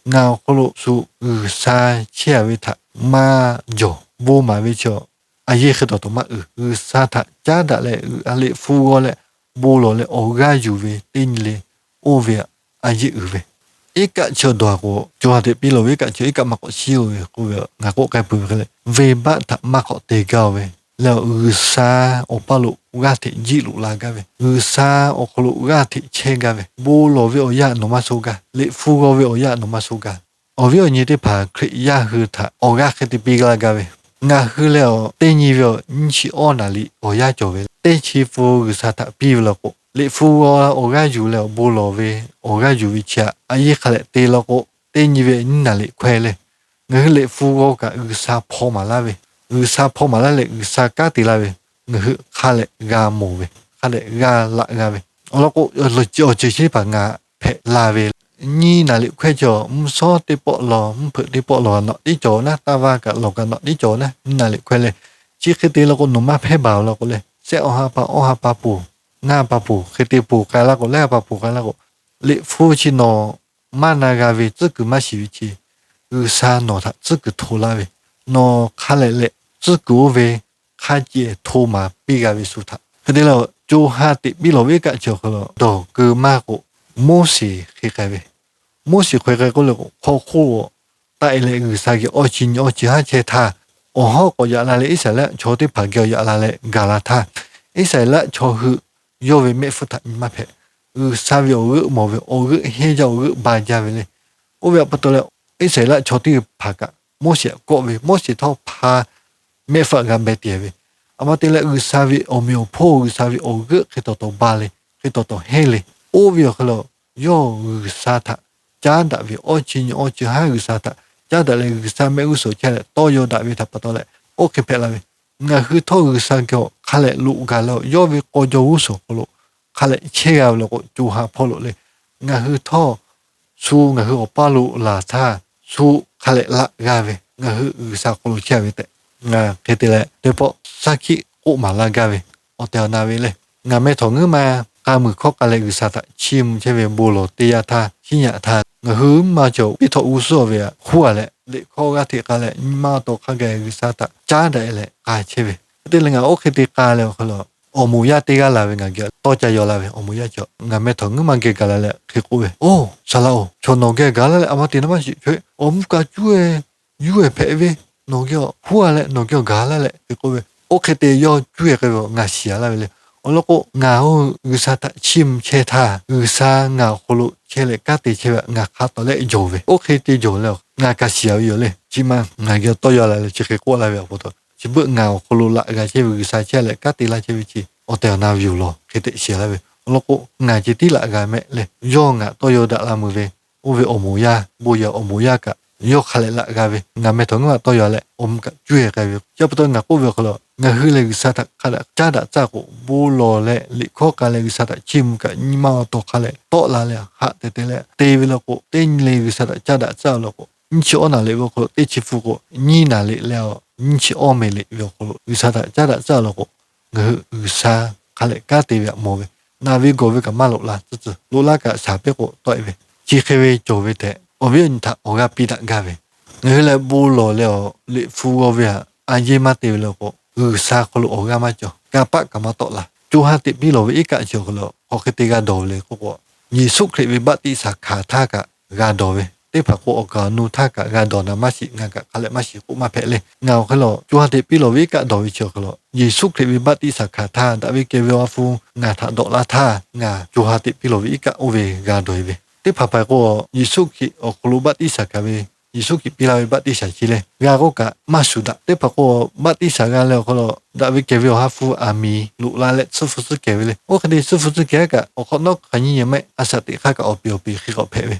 Ngaˬ awˬ hk'aw lo shu G'uiˬsha chehˇ a ve htaꞈ maˇ jawˬ. Bon maˍ ve chi a yeˇ hk'e tawˬ tawˬ maˇ uiˍ. G'uiˬsha htaꞈ caˉ daꞈ leh liꞈ hpu g'aw leh bon lawˬ leh awˬ g'aˇ yuˬ ve teˇ nyi le, oˇ ve a yeˇ uiˍ ve. Iˉ kaˆ chi dawˬ k'o, co ha teꞈ piˇ lawˬ ve iˉ kaˆ chi iˉ kaˆ maˇ k'awꞈ shiˉ-oˬ ve k'oˆ ve, ngaˬ k'oˆ k'ai peuˬ ve hk'e leh, venˇbaˆ htaꞈ maˇ hk'awꞈ te gaˇ-oˬ ve, leh G'uiˬsha awˬ paˇ lo g'aˇ hteꞈ jiˆ loꞈ la gaˇ ve, G'uiˬsha awˬ hk'aw lo g'aˇ hteꞈ chehˇ gaˇ ve, bon lawˬ ve awˬ yanˇ nawˬ maˇ sho gaˇ, liꞈ hpu g'aw ve awˬ yanˇ nawˬ maˇ sho gaˇ. Awˬ viˉ awˬ nyi teˇ hpaˍ, Hkriꞈ yaˇ hui htaꞈ awˬ g'aˇ hk'e te piˇ laˇ gaˇ ve, ngaˬ hui lehˬ teˇ nyi ve awˬ nyiˇ chi awˇ naˍ riꞈ awˬ yanˇ cawˬ ve, teˇ chi pun G'uiˬsha htaꞈ piˇ ve law k'o, liꞈ hpu g'aw awˬ g'aˇ yuˬ leh awˬ bon lawˬ ve awˬ g'aˇ yuˬ ve chi htaꞈ a yeˇ hk'a lehꞈ te law k'o, teˇ nyi ve nyiˇ naˍ riꞈ hkawehˇ le. Ngaˬ hui liꞈ hpu g'aw kaꞈ G'uiˬsha hpaw maˍ laˇ ve, G'uiˬsha hpaw maˍ laˇ leh G'uiˬsha kanˉ te laˇ ve, ngaˬ hui hk'a lehꞈ g'a mawˬ ve, hk'a lehꞈ g'a laꞈ g'a ve. Awˬ lawn k'o, awˬ ceuˬ chi teˇ hpaˍ ngaˬ hpehꞈ la ve, nyiˇ naˍ riꞈ hkawehˇ chi mvuhˇ shawˉ teˇ pawˆ lawˬ, mvuhˇ hpeuꞈ teˇ pawˆ lawˬ kaꞈ nawꞈ tiˉ cawˬ naˉ, taˇ vaˇ kaꞈ lawˬ kaꞈ nawꞈ tiˉ cawˬ naˉ, nyiˇ naˍ riꞈ hkawehˇ le. Chi hk'e te law k'o nawˬ maˇ hpehˇ baˬ law k'o leh, shehˆ awˬ ha pa, awˬ ha pa poˬ, ngaˇ pa poˬ hk'e te poˬ k'ai laˇ k'o, lehˬ ha pa poˬ k'ai laˇ k'o, liꞈ hpu chi nawˬ maˇ na g'a ve, tcuhˉ kuiˬ maˇ shiˍ ve chi, G'uiˬsha nawˬ htaꞈ tcuhˉ kuiˬ hto laˇ ve, nawˬ hk'a lehꞈ leh tcuhˉ kuiˬ oˇ ve hk'a ceh hto maˍ piˇ g'a ve shu htaꞈ. Hk'e te leh, co ha teꞈ piˇ lawˬ ve iˉ kaˆ chi awˬ hk'aw lo dawˬ keu maˇ k'o, Moˉseˍ hk'e k'ai ve. Moˉseˍ hk'e k'ai k'oˆ le k'o, hk'aw hk'oˆ taˆ e leh G'uiˬsha geh awˇ chi nyi awˇ chi haˉ chehˇ htaˇ, awˬ hawˉ k'awꞈ yaꞈ la leh Iˉsaˍreˍlaˆ chaw teˇ hpaˍ geh awˬ yaꞈ la leh gaˬ la htaˇ, Iˉsaˍreˍlaˆ chaw hui yawˇ ve mehˆ hpfuhˇ htaꞈ nyi maˇ hpehꞈ. G'uiˬsha ve awˬ g'euˆ mawˬ ve, awˬ g'euˆ hehnˇ jaˇ, awˬ g'euˆ ba jaˇ ve le. Oˇ ve pa taw leh, Iˉsaˍreˍlaˆ chaw teˇ hpaˍ kaꞈ Moˉseˍ htaꞈ kawˆ ve, Moˉseˍ htawˇ hpa mehˆ hpfuhˇ g'a beh teh ve, a ma te leh G'uiˬsha ve awˬ meꞈ awˬ hponˇ, G'uiˬsha ve awˬ g'euˆ hk'e taw taw ba le, hk'e taw taw hehnˇ le. Oˇ ve awˬ hk'aw lo yawˇ G'uiˬsha htaꞈ caˉ daꞈ ve, awˇ chi nyi awˇ chi haˉ G'uiˬsha htaꞈ caˉ daꞈ leh G'uiˬsha mehˆ g'uˇ suhˍ chehˇ leh tawˇ yaw daꞈ ve htaꞈ pa taw leh, oˇ hk'e hpehꞈ la ve. Ngaˬ hui htawˇ G'uiˬsha geh awˬ hk'a lehꞈ loꞈ gaˬ leh, yawˇ ve k'aw jaw g'uˇ suhˍ hk'aw lo hk'a lehꞈ chehˇ g'a ve law k'o, co ha hpawˇ lo le. Ngaˬ hui htawˇ shu ngaˬ hui awˬ paˇ lo laˬ htaˇ, shu hk'a lehꞈ laꞈ g'a ve, ngaˬ hui G'uiˬsha hk'aw lo chehˇ ve tehꞈ, ngaˬ hk'e te leh teˇ pawˆ shaˉ hkiˆ k'oˆ maˍ laˇ gaˇ ve, awˬ tehˬ awˬ na ve le. Ngaˬ meh htawꞈ ngeuˉ ma k'a muiˬ hkawˇ k'a leh G'uiˬsha htaꞈ chiˇ mvuh chehˇ ve bon lawˬ teˇ yanˇ htaˇ, chiˉ nyaꞈ htaˇ, ngaˬ hui mvuhˇ ma cawˬ piˇ htawꞈ g'uˇ suhˍ ve htaꞈ hk'oˆ a leh, liꞈ hkawˇ g'aˇ hteꞈ k'a leh nyi ma awˬ to hk'a gaˬ G'uiˬsha htaꞈ caˉ daꞈ e leh k'a chehˇ ve. Hk'e te leh ngaˬ oˇ hk'e te k'a leh awˬ hk'aw lo, awˬ moˍ yaˇ teˇ g'aˇ la ve ngaˬ geh tawˇ ca yaw la ve. Awˬ moˍ yaˇ chi ngaˬ meh htawꞈ ngeuˉ ma geh gaˬ la leh hk'e k'oˆ ve, Oˇ, saˍ laꞈ-oˬ, chaw nawˬ geh gaˬ laˇ leh a ma te na maˇ shiˍ chaweh, awˬ mvuhˇ ka cuˇ e, yuˇ e hpehꞈ ve, nawˬ geh awˬ huˉ a leh nawˬ geh awˬ gaˬ laˇ leh hk'e k'oˆ ve. Oˇ hk'e te yawˇ cuˇ e k'ai ve ngaˬ shiˍ a laˇ ve le. Awˬ lawn k'o, ngaˬ oˇ G'uiˬsha htaꞈ chiˇ mvuh chehˇ htaˇ, G'uiˬsha ngaˬ awˬ hk'aw lo chehˇ leh kanˉ te chehˇ ve ngaˬ hk'a tawˍ leh jawˬ ve. Oˇ hk'e te jawˬ leh ngaˬ kaꞈ shiˍ a ve yoˬ le. Chi ma ngaˬ geh tawˇ yaw la leh chi hk'e k'oˆ laˇ ve awˬ pa taw, chi beuꞈ ngaˬ awˬ hk'aw lo laꞈ g'a chehˇ ve G'uiˬsha chehˇ leh kanˉ te laˇ chehˇ ve chi awˬ tehˬ awˬ na ve yoˬ lawˬ hk'e te shiˍ laˇ ve. Awˬ lawn k'o, ngaˬ ceh tiˉ laꞈ g'a mehˆ leh yawˇ ngaˬ tawˇ yaw daꞈ la mvuh ve, oˇ ve awˬ moˍ yaˇ bon yaˇ awˬ moˍ yaˇ kaꞈ yawˇ hk'a leh laꞈ g'a ve, ngaˬ meh htawnˍ ngaˇ maˇ tawˇ yaw leh awˬ mvuh kaꞈ cuˇ heh k'ai ve. Chi pa taw ngaˬ k'oˆ ve awˬ hk'aw lo, ngaˬ hui lehˬ G'uiˬsha htaꞈ hk'a dehꞈ caˉ daꞈ tcuhˉ k'o, bon lawˬ leh liꞈ hkawˇ k'a leh G'uiˬsha htaꞈ chiˇ mvuh kaꞈ nyi ma awˬ taw hk'a leh tawˆ la leh haꞈ te te leh te ve law k'o, teˇ nyi le G'uiˬsha htaꞈ caˉ daꞈ tcuhˉ law k'o, nyiˇ chi awˇ naˍ liꞈ ve awˬ hk'aw lo teˇ chi hpu k'o, nyiˇ naˍ liꞈ leh awˬ nyiˇ chi awˇ meh liꞈ ve awˬ hk'aw lo G'uiˬsha htaꞈ caˉ daꞈ tcuhˉ law k'o, ngaˬ hui G'uiˬsha hk'a leh kanˉ te ve htaꞈ mawˬ ve, naˬ ve gawˬ ve kaꞈ maˇ loꞈ la tcuhˉ tcuhˉ, loꞈ laˇ kaꞈ shaˍ piˇ k'o tawˆ e ve, chi hk'e ve cawˬ ve tehꞈ awˬ viˉ awˬ nyi htaꞈ awˬ g'aˇ piˇ daꞈ gaˇ ve, ngaˬ hui lehˬ bon lawˬ leh awˬ liꞈ hpu g'aw ve htaꞈ a yeˇ maˇ te ve law k'o, G'uiˬsha hk'aw lo awˬ g'aˇ maˇ cawˬ, kanˇ paˆ kaꞈ maˇ tawˆ la. Co ha teꞈ piˇ lawˬ ve iˉ kaˆ chi awˬ hk'aw lo hk'aˬ hk'e te g'a dawˬ ve le k'oˆ k'o, Yeˍsuˆ Hkriꞈ ve baˆtiˆsaˬ hkanˍ htaˇ kaꞈ g'a dawˬ ve, teˇ hpaˍ k'o awˬ kaˍ awˬ nu htaˇ kaꞈ g'a dawˬ, naˍ maˇ shiˍ, ngaˬ kaꞈ hk'a leh maˇ shiˍ k'oˆ maˇ hpehꞈ le. Ngaˬ awˬ hk'e lo co ha teꞈ piˇ lawˬ ve iˉ kaˆ dawˬ ve chi awˬ hk'aw lo, Yeˍsuˆ Hkriꞈ ve baˆtiˆsaˬ hkanˍ htaˇ daꞈ ve kehˬ ve awˬ ha hpu ngaˬ htaꞈ dawꞈ la htaˇ, ngaˬ co ha teꞈ piˇ lawˬ ve iˉ kaˆ oˇ ve g'a dawˬ e ve. Teˇ hpaˍ hpaˍ k'o, Yeˍsuˆ Hkriꞈ awˬ hk'aw lo baˆtiˆsaˬ hkanˍ ve, Yeˍsuˆ Hkriꞈ piˇ laˇ ve baˆtiˆsaˬ chi le g'a k'oˆ kaꞈ maˇ shuˍ daꞈ. Teˇ hpaˍ k'o, baˆtiˆsaˬ g'a leh awˬ hk'aw lo daꞈ ve kehˬ ve awˬ ha hpu aˬ miˍ loꞈ la leh tsuhˇ hpu tcuhˉ kehˬ ve le. Oˇ hk'e te tsuhˇ hpu tcuhˉ kehˬ kaꞈ awˬ hk'awꞈ nawˉ hk'aˬ nyiˇ nyi maˇ heˆ, a shaꞈ teꞈ hk'aˇ kaꞈ awˬ piˍ awˬ piˍ hk'e k'awꞈ hpehꞈ ve le.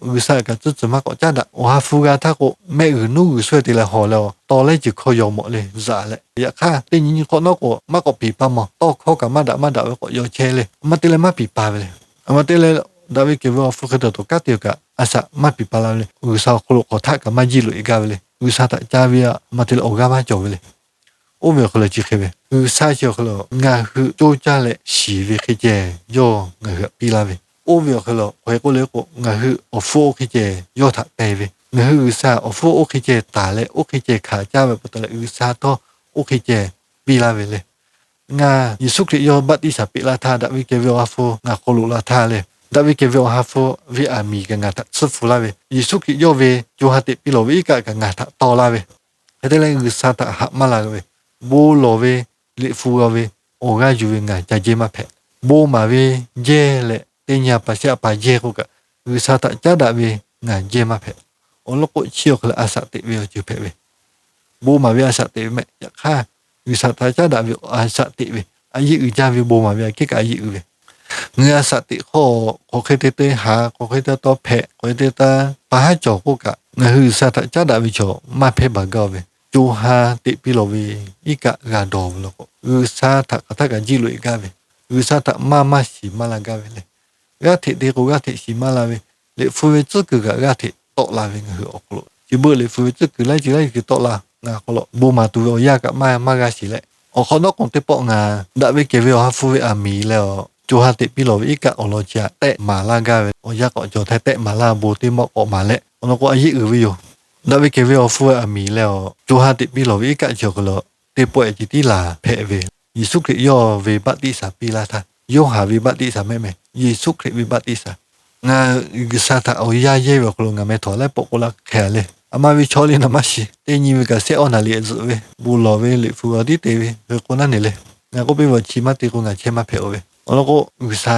G'uiˬsha kaꞈ tcuhˇ tcuhˍ maˇ k'awꞈ caˉ daꞈ. Awˬ ha hpu g'a htaˇ k'o, mehˆ g'uiˬ nuˉ g'uiˬ sho te leh hawˬ leh awˬ taw leh ceuˬ hkawˇ yaw mawꞈ le zaꞈ leh, yaꞈ hk'aˇ teˇ nyi nyi hk'awꞈ nawˉ k'o maˇ k'awꞈ piˍ pa mawˬ, tawˇ hkawˇ kaꞈ maˇ daꞈ maˇ daꞈ ve k'awꞈ yaw chehˇ le. A ma te leh maˇ piˍ pa ve le. A ma te leh daꞈ ve kehˬ ve awˬ ha hpu hk'e te awˬ to kanˉ te kaꞈ a shaꞈ maˇ piˍ pa la ve le. G'uiˬsha awˬ hk'aw lo hk'awꞈ htaˆ kaꞈ maˇ jiˇ loꞈ e gaˇ ve le. G'uiˬsha htaꞈ ca ve a ma te leh awˬ g'aˇ maˇ cawˬ ve le. Oˇ ve awˬ hk'aw lo chi hk'e ve, G'uiˬsha chi awˬ hk'aw lo ngaˬ hui coˇ caˇ leh shiˍ ve hk'e ceh yawˇ ngaˬ hui htaꞈ piˇ laˇ ve. Oˇ ve awˬ hk'aw lo hk'aˬ hk'e k'oˆ le k'o, ngaˬ hui awˬ hpfuhˇ oˇ hk'e ceh yawˇ htaꞈ peh ve, ngaˬ hui G'uiˬsha awˬ hpfuhˇ oˇ hk'e ceh taˍ leh oˇ hk'e ceh hkanˍ caˇ ve pa taw leh G'uiˬsha htawˇ oˇ hk'e ceh piˇ laˇ ve le. Ngaˬ Yeˍsuˆ Hkriꞈ yawˇ baˆtiˆsaˬ peꞈ laˇ htaˇ, daꞈ ve kehˬ ve awˬ ha hpu ngaˬ hk'aw loꞈ la htaˇ leh, daꞈ ve kehˬ ve awˬ ha hpu ve aˬ miˍ kaꞈ ngaˬ htaꞈ tsuhˇ hpu laˇ ve, Yeˍsuˆ Hkriꞈ yawˇ ve co ha teꞈ piˇ lawˬ ve iˉ kaˆ kaꞈ ngaˬ htaꞈ taw laˇ ve, hk'e te leh G'uiˬsha htaꞈ haꞈ maˇ la ve, bon lawˬ ve, liꞈ hpu g'aw ve, awˬ g'aˇ yuˬ ve ngaˬ ca jehˇ maˇ hpehꞈ. Bon maˍ ve jehˇ leh teˇ nyi a pa shehˆ a pa jehˇ k'oˆ kaꞈ, G'uiˬsha htaꞈ caˉ daꞈ ve ngaˬ jehˇ maˇ hpehꞈ. Awˬ lawn k'o, chi awˬ hk'e leh a shaꞈ teꞈ ve awˬ ceuˬ hpehꞈ ve, bon maˍ ve a shaꞈ teꞈ ve mehˆ. Yaꞈ hk'aˇ, G'uiˬsha htaꞈ caˉ daꞈ ve a shaꞈ teꞈ ve, a yeˇ uiˍ jaˇ ve bon maˍ ve aꞈ kehˉ kaꞈ a yeˇ uiˍ ve, ngaˬ hui a shaꞈ teꞈ hk'aw hk'aˬ hk'e te te haˍ, hk'aˬ hk'e te taw hpehꞈ, hk'aˬ hk'e te taw pa haˉ cawˬ k'oˆ kaꞈ, ngaˬ hui G'uiˬsha htaꞈ caˉ daꞈ ve chaw maˇ hpehˇ baˬ gaˇ ve, co ha teꞈ piˇ lawˬ ve iˉ kaˆ g'a dawˬ ve law k'o, G'uiˬsha htaꞈ hk'aˬ htaˇ kaꞈ jiˇ loꞈ e gaˇ ve, G'uiˬsha htaꞈ maˇ maˇ shiˍ maˇ la gaˇ ve le. G'aˇ hteꞈ te k'o g'aˇ hteꞈ shiˍ maˇ la ve, liꞈ hpu ve tcuhˉ kuiˬ kaꞈ g'aˇ hteꞈ tawˆ la ve ngaˬ hui awˬ hk'aw lo, chi beuꞈ liꞈ hpu ve tcuhˉ kuiˬ laiˉ ceuˬ laiˉ ceuˬ tawˆ la ngaˬ hk'aw lo bon maˍ tuˬ ve awˬ yanˇ kaꞈ maˇ maˇ g'a shiˍ leh, awˬ hk'awꞈ nawˉ k'awꞈ teˇ pawˆ ngaˬ daꞈ ve kehˬ ve awˬ ha hpu ve aˬ miˍ leh awˬ co ha teꞈ piˇ lawˬ ve iˉ kaˆ awˬ lawn chi aꞈ tehˆ maˍ laˇ gaˇ ve, awˬ yanˇ k'awꞈ cawˬ htaˇ tehˆ maˍ laˇ, bon teˇ mawˆ k'awꞈ maˍ leh awˬ lawn k'o a yeˇ uiˍ ve yoˬ. Daꞈ ve kehˬ ve awˬ ha hpu ve aˬ miˍ leh awˬ co ha teꞈ piˇ lawˬ ve iˉ kaˆ chi awˬ hk'aw lo teˇ pawˆ e ce tiˉ laˬ hpehꞈ ve, Yeˍsuˆ Hkriꞈ yawˇ ve baˆtiˆsaˬ piˇ laˇ htaˇ, Yoˇhanˬ ve baˆtiˆsaˬ mehˆ mehˍ, Yeˍsuˆ Hkriꞈ ve baˆtiˆsaˬ. Ngaˬ G'uiˬsha htaꞈ awˬ yanˇ yehˇ ve awˬ hk'aw lo ngaˬ meh htawnˍ laiˉ pawˆ k'oˆ laˇ hk'e le. A ma ve chaw le naˍ maˇ shiˍ, teˇ nyi ve kaꞈ shehˆ awˇ naˍ liꞈ zuhꞈ ve, bon lawˬ ve, liꞈ hpu g'aw tiˉ te ve, hk'e k'o naˉ neˬ le. Ngaˬ k'oˆ piˇ ve awˬ chi maˇ te k'o ngaˬ chehˇ maˇ hpehꞈ-o ve. Awˬ lawn k'o, G'uiˬsha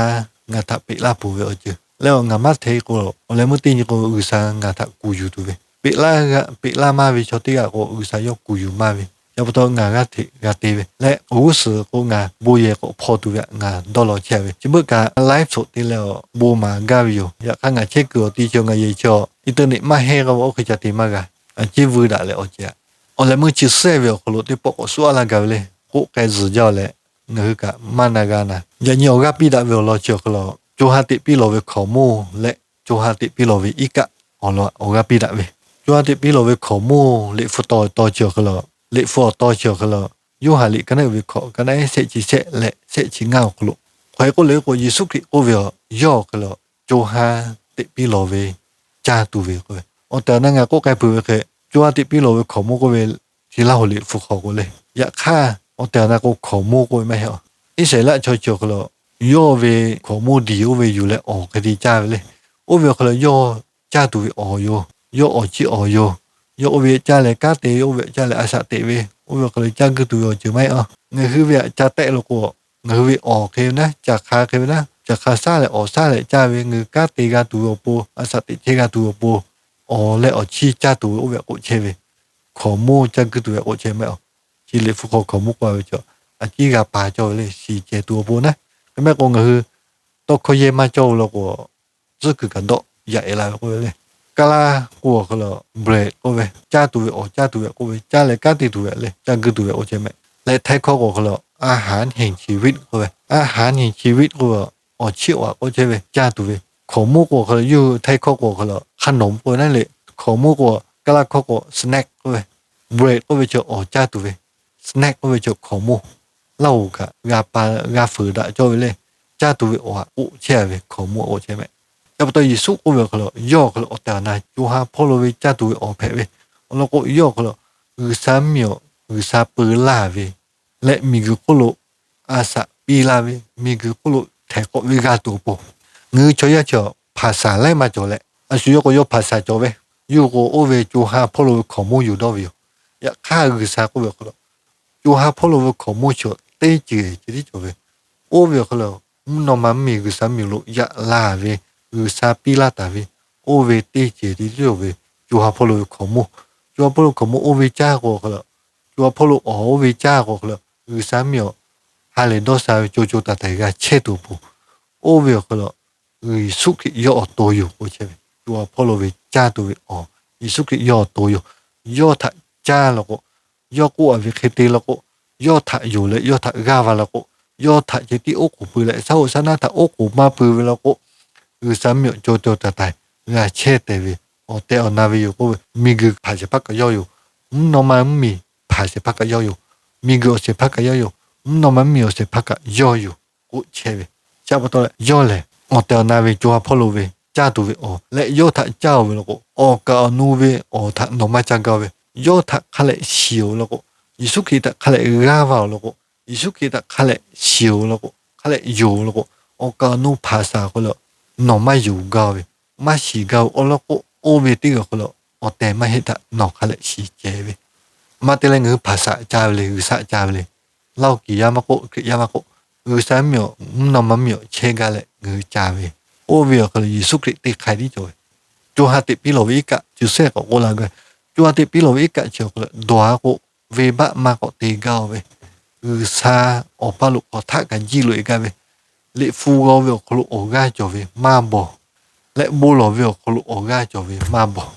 ngaˬ htaꞈ peꞈ laˇ peuˬ ve awˬ ceuˬ leh awˬ ngaˬ maˇ hteˇ k'o, awˬ leh meuˇ teˇ nyi k'o G'uiˬsha ngaˬ htaꞈ kuˬ yuˬ tuˬ ve, peꞈ laˇ g'a, peꞈ laˇ maˇ ve chaw teˇ g'aˇ k'o G'uiˬsha yawˇ kuˬ yuˬ maˇ ve, chi pa taw ngaˬ g'aˇ hteꞈ g'a te ve leh awˬ g'uˇ suhˍ k'o ngaˬ bon yehˬ k'awꞈ hpaw tuˬ ve ngaˬ dawˇ law chehˇ ve. Chi beuꞈ kaꞈ live show te leh awˬ bon maˍ gaˇ ve yoˬ. Yaꞈ hk'aˇ ngaˬ chehˇ kuiˬ awˬ ti chi ngaˬ yehˬ chi awˬ internet maˇ hehnˇ g'a ve oˇ hk'e ca te maˇ g'a. A ciˉ vuiˇ daꞈ leh awˬ ceuˬ aꞈ, awˬ leh meuˇ chi suhˉ ve awˬ hk'aw lo teˇ pawˆ k'awꞈ suhˉ a laˇ gaˇ ve le. K'oˆ k'ai zuhˬ jaˇ leh, ngaˬ hui kaꞈ maˇ na g'a naˍ. Yaꞈ nyi awˬ g'aˇ piˇ daꞈ ve awˬ lawn chi awˬ hk'aw lo, co ha teꞈ piˇ lawˬ ve hkawˍ monˇ leh co ha teꞈ piˇ lawˬ ve iˉ kaˆ awˬ lawn awˬ g'aˇ piˇ daꞈ ve. Co ha teꞈ piˇ lawˬ ve hkawˍ monˇ liꞈ hpu taw taw chi awˬ hk'aw lo, liꞈ hpu awˬ taw chi awˬ hk'aw lo, Yoˇhanˬ liꞈ ka naˉ uiˍ ve hkawꞈ ka naˉ ehˉ shehˆ chi shehˆ leh shehˆ chi ngaˇ awˬ hk'aw lo, hk'aˬ hk'e k'oˆ le k'o, Yeˍsuˆ Hkriꞈ k'oˆ ve, yawˇ awˬ hk'aw lo co ha teꞈ piˇ lawˬ ve caˇ tuˬ ve k'oˆ ve, awˬ tehˬ awˬ na ngaˬ k'oˆ k'ai peuˬ ve hk'e, co ha teꞈ piˇ lawˬ ve hkawˍ monˇ k'oˆ ve, Shiˍ laˇ hoꞈ liꞈ hpu hk'aw k'o le. Yaꞈ hk'aˇ, awˬ tehˬ awˬ na k'o hkawˍ monˇ k'oˆ ve maˇ heˆ. Iˉsaˍreˍlaˆ chaw chi awˬ hk'aw lo, yawˇ ve hkawˍ monˇ diˬ oˇ ve yuˬ leh awˬ hk'e te caˇ ve le. Oˇ ve awˬ hk'aw lo yawˇ caˇ tuˬ ve awˬ yoˬ. Yawˇ awˬ chiˇ awˬ yoˬ. Yawˇ oˇ ve caˇ leh kanˉ te ve, oˇ ve caˇ leh a shaꞈ teꞈ ve, oˇ ve awˬ hk'aw lo caˇ guiˇ tuˬ ve awˬ ceuˬ maˇ heˆ. Ngaˬ hui ve aꞈ ca tehˆ lo k'o, ngaˬ hui ve awˬ hk'e ve naˉ, caˬ hk'a hk'e ve naˉ, caˬ hk'a shaˉ leh awˬ shaˉ leh caˇ ve, ngaˬ hui kanˉ te g'a tuˬ ve awˬ pon, a shaꞈ teꞈ chehˇ g'a tuˬ ve awˬ pon, awˬ leh awˬ chiˇ caˇ tuˬ ve oˇ ve aꞈ k'oˆ chehˇ ve. Hkawˍ monˇ caˇ guiˇ tuˬ ve aꞈ k'oˆ chehˇ maˇ heˆ. Chi liꞈ hpu hk'aw hkawˍ monˇ k'oˆ ve chi, a ciˉ g'a pa cawˇ ve le, shiˍ cehˬ tuˬ awˬ pon naˉ. Hk'e maˇ k'o ngaˬ hui tawˇ hkawˇ yehˇ maˇ cawˇ ve law k'o, tcuhˉ kuiˬ kaꞈ dawˆ yaꞈ e la ve k'oˆ ve le. Kaˇ laˇ k'oˆ awˬ hk'aw lo bread k'oˆ ve, caˇ tuˬ ve awˬ, caˇ tuˬ ve k'oˆ ve, caˇ leh kanˉ te tuˬ ve le, caˇ guiˇ tuˬ ve k'oˆ chehˇ meh. Leh htaiˇ hkawˇ k'oˆ awˬ hk'aw lo อาหารแห่งชีวิต k'oˆ ve, อาหารแห่งชีวิต k'oˆ ve, awˬ chiˇ awˬ aꞈ k'oˆ chehˇ ve caˇ tuˬ ve. ของหมด k'oˆ awˬ hk'aw lo yawˇ hui htaiˇ hkawˇ k'oˆ awˬ hk'aw lo ขนม k'oˆ ve naˉ le, ของหมด k'oˆ, kaˇ laˇ hkawˇ k'oˆ snack k'oˆ ve, bread k'oˆ ve chi awˬ caˇ tuˬ ve, snack k'oˆ ve chi ของหมด, laˇ hoˍ kaꞈ g'a pa g'a fuiˍ daꞈ cawˇ ve le, caˇ tuˬ ve awˬ aꞈ k'oˆ chehˇ ve ของหมด k'oˆ chehˇ meh. Chi pa taw Yeˍsuˆ k'oˆ ve awˬ hk'aw lo, yawˇ awˬ hk'aw lo awˬ tehˬ awˬ na co ha hpawˇ lo ve caˇ tuˬ ve awˬ hpehꞈ ve, awˬ lawn k'o yawˇ awˬ hk'aw lo G'uiˬsha mvuhˇ miˬ awˬ, G'uiˬsha peu laˇ ve leh miˬguiˬ hk'oˆ lo a shaꞈ piˇ laˇ ve, miˬguiˬ hk'oˆ lo htehˍ k'awꞈ ve g'a tuˬ awˬ pon, ngaˬ hui chaw yaˇ chi hpaˍsaˍ laiˉ maˇ cawˬ leh, a shu yawˇ k'o yawˇ hpaˍsaˍ cawˬ ve, yawˇ hui k'o oˇ ve co ha hpawˇ lo ve ของหมด yuˬ dawˇ ve yoˬ. Yaꞈ hk'aˇ G'uiˬsha k'oˆ ve awˬ hk'aw lo, co ha hpawˇ lo ve ของหมด chi teˇ ceuˬ ceh tiˉ cawˬ ve, oˇ ve awˬ hk'aw lo mvuhˇ naw ma mvuhˇ miˬ G'uiˬsha mvuhˇ miˬ lo yaꞈ la ve, G'uiˬsha piˇ laˇ taˍ ve, oˇ ve teˇ ceuˬ tiˉ cawˬ ve, co ha hpawˇ lo ve ของหมด. Co ha hpawˇ lo ของหมด oˇ ve caˇ k'o awˬ hk'aw lo, co ha hpawˇ lo awˬ oˇ ve caˇ k'o awˬ hk'aw lo, G'uiˬsha mvuhˇ miˬ awˬ ha lehˬ dawˇ sha ve co co taiˍ taiˍ g'a chehˇ tuˬ awˬ pon, oˇ ve awˬ hk'aw lo Yeˍsuˆ Hkriꞈ yawˇ awˬ to yoˬ k'oˆ chehˇ ve. Co ha hpawˇ lo ve caˇ tuˬ ve awˬ, Yeˍsuˆ Hkriꞈ yawˇ awˬ to yoˬ. Yawˇ htaꞈ caˇ law k'o, yawˇ k'oˆ a ve hk'e te law k'o, yawˇ htaꞈ yonˍ leh yawˇ htaꞈ g'aˇ va law k'o, yawˇ htaꞈ ceh tiˉ oˉ k'oˍ pui leh shaˉ hoꞈ shaˉ naˉ htaꞈ oˉ k'oˍ maˇ pui ve law k'o, G'uiˬsha mvuhˇ miˬ awˬ co co taiˍ taiˍ g'a chehˇ tehꞈ ve, awˬ tehˬ awˬ na ve yoˬ k'oˆ ve, miˬguiˬ hpaˍ shehˍ hpaˇ kaꞈ yawˇ yoˬ. Mvuhˇ naw ma mvuhˇ miˬ hpaˍ shehˍ hpaˇ kaꞈ yawˇ yoˬ. Miˬguiˬ awˬ shehˍ hpaˇ kaꞈ yawˇ yoˬ. Mvuhˇ naw ma mvuhˇ miˬ awˬ shehˍ hpaˇ kaꞈ yawˇ yoˬ k'oˆ chehˇ ve. Chi pa taw leh yawˇ lehˬ awˬ tehˬ awˬ na ve co ha hpawˇ lo ve caˇ tuˬ ve awˬ leh yawˇ htaꞈ caˇ oˬ ve law k'o, awˬ kaˍ awˬ nu ve awˬ htaꞈ nawˬ maˇ caˇ gaˇ ve, yawˇ htaꞈ hk'a lehˬ shiˍ oˬ ve law k'o, Yeˍsuˆ Hkriꞈ htaꞈ hk'a lehˬ g'aˇ va oˬ law k'o, Yeˍsuˆ Hkriꞈ htaꞈ hk'a lehˬ shiˍ oˬ law k'o, hk'a lehˬ yonˍ oˬ law k'o, awˬ kaˍ awˬ nu hpaˍsaˍ k'o leh nawˬ maˇ yonˍ gaˇ ve, maˇ shiˍ gaˇ ve awˬ lawn k'o, oˇ ve teˇ g'aˇ k'o leh awˬ tehˬ maˇ heˆ htaꞈ nawˬ hk'a lehˬ shiˍ ceh ve. Maˇ te leh ngaˬ hui hpaˍsaˍ caˇ ve le, G'uiˬsha caˇ ve le, laˇ oˬ kiˍ yaˇ maˇ k'oˆ, Hkriꞈ yaˇ maˇ k'oˆ, G'uiˬsha mvuhˇ miˬ awˬ, mvuhˇ naw ma mvuhˇ miˬ awˬ chehˇ gaˇ leh ngaˬ hui caˇ ve. Oˇ ve awˬ hk'aw lo Yeˍsuˆ Hkriꞈ teˇ hk'ai tiˉ cawˬ ve. Co ha teꞈ piˇ lawˬ ve iˉ kaˆ chi sehˉ k'awꞈ k'oˆ la gaˇ. Co ha teꞈ piˇ lawˬ ve iˉ kaˆ chi awˬ hk'aw lo dawˬ a k'o, venˇbaˆ maˇ k'awꞈ te gaˇ oˬ ve, G'uiˬsha awˬ paˇ lo hk'aw htaˆ kaꞈ jiˇ loꞈ e gaˇ ve, liꞈ hpu g'aw ve awˬ hk'aw lo awˬ g'aˇ cawˬ ve maˇ bawˬ, leh bon lawˬ ve awˬ hk'aw lo awˬ g'aˇ cawˬ ve maˇ bawˬ.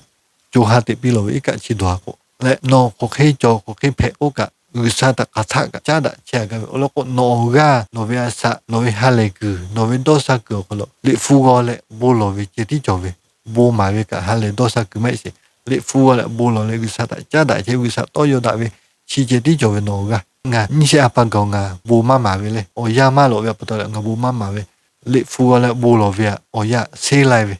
Co ha teꞈ piˇ lawˬ ve iˉ kaˆ chi dawˬ a k'o, leh nawˬ hk'aˬ hk'e cawˬ hk'aˬ hk'e hpehꞈ k'oˆ kaꞈ, G'uiˬsha htaꞈ hk'aˬ htaˆ kaꞈ caˉ daꞈ chehˇ a gaˇ ve awˬ lawn k'o, nawˬ awˬ g'aˇ, nawˬ ve a shaꞈ, nawˬ ve ha lehˬ kuiˬ, nawˬ ve dawˇ sha kuiˬ awˬ hk'aw lo liꞈ hpu g'aw leh bon lawˬ ve ceh tiˉ cawˬ ve. Bon maˍ ve kaꞈ ha lehˬ dawˇ sha kuiˬ maˇ heˆ sheˍ. Liꞈ hpu g'aw leh bon lawˬ leh G'uiˬsha htaꞈ caˉ daꞈ chehˇ, G'uiˬsha tawˇ yaw daꞈ ve chi ceh tiˉ cawˬ ve nawˬ awˬ g'aˇ. Ngaˬ nyiˇ shehˆ ha pa gaˬ ngaˬ bon maˇ maˍ ve le, awˬ yanˇ maˇ lawꞈ ve a pa taw leh ngaˬ bon maˇ maˍ ve, liꞈ hpu g'aw leh bon lawˬ ve awˬ yanˇ seˉ lai ve.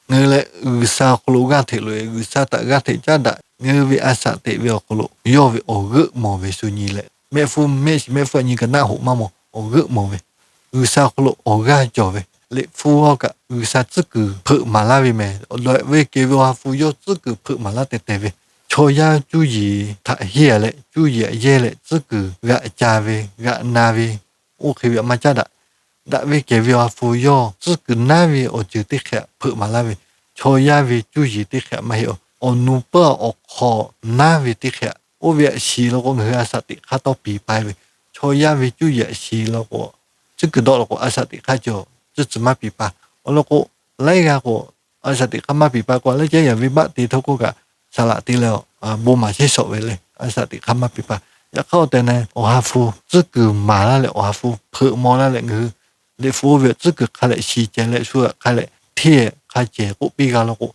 Ngaˬ hui leh G'uiˬsha awˬ hk'aw lo g'aˇ hteꞈ loꞈ e, G'uiˬsha htaꞈ g'aˇ hteꞈ caˉ daꞈ, ngaˬ hui ve a shaꞈ teꞈ ve awˬ hk'aw lo yawˇ ve awˬ g'euˆ mawˬ ve shu nyi leh, mehˆ hpfuhˇ mehˆ shiˍ mehˆ hpfuhˇ a nyi ka naˆ hoꞈ maˇ mawˬ, awˬ g'euˆ mawˬ ve, G'uiˬsha awˬ hk'aw lo awˬ g'aˇ cawˬ ve, liꞈ hpu g'aw kaꞈ G'uiˬsha tcuhˉ kuiˬ hpeuꞈ maˍ laˇ ve meh. Daꞈ ve kehˬ ve awˬ ha hpu yawˇ tcuhˉ kuiˬ hpeuꞈ maˍ laˇ teh teh ve, chaw yaˇ cuˇ yiˍ htaꞈ heˇ a leh cuˇ yiˍ htaꞈ yehˇ leh tcuhˉ kuiˬ g'aꞈ ca ve, g'aꞈ na ve, oˇ hk'e ve htaꞈ maˇ caˉ daꞈ. Daꞈ ve kehˬ ve awˬ ha hpu yawˇ tcuhˉ kuiˬ naˉ ve awˬ ceuˬ teˇ hk'e hpeuꞈ maˍ laˇ ve, chaw yaˇ ve cuˇ yiˍ teˇ hk'e maˇ heˆ. Awˬ nu peuˬ awˬ hk'aw naˉ ve teˇ hk'e, oˇ ve htaꞈ shiˍ law k'o ngaˬ hui a shaꞈ teꞈ hk'aˇ tawˇ piˍ pa ve, chaw yaˇ ve cuˇ yiˍ htaꞈ shiˍ law k'o, tcuhˉ kuiˬ dawˆ law k'o a shaꞈ teꞈ hk'aˇ cawˬ tcuhˉ tcuhˉ maˇ piˍ pa. Awˬ lawn k'o, laiˉ g'aˇ k'o a shaꞈ teꞈ hk'aˇ maˇ piˍ pa k'o, laiˉ ceuˬ yaˇ venˇbaˆ te htawˇ k'oˆ kaꞈ, saˍ laꞈ te leh bon maˍ chehˇ shawˍ ve le, a shaꞈ teꞈ hk'aˇ maˇ piˍ pa. Yaꞈ hk'aˇ awˬ tehˬ na awˬ ha hpu tcuhˉ kuiˬ maˍ laˇ leh awˬ ha hpu hpeuꞈ maw laˇ leh ngaˬ hui liꞈ hpu oˇ ve tcuhˉ kuiˬ hk'a lehˬ shiˍ ceh leh shu hk'a lehˬ hteˇ hk'a cehˬ k'oˆ piˇ g'a law k'o,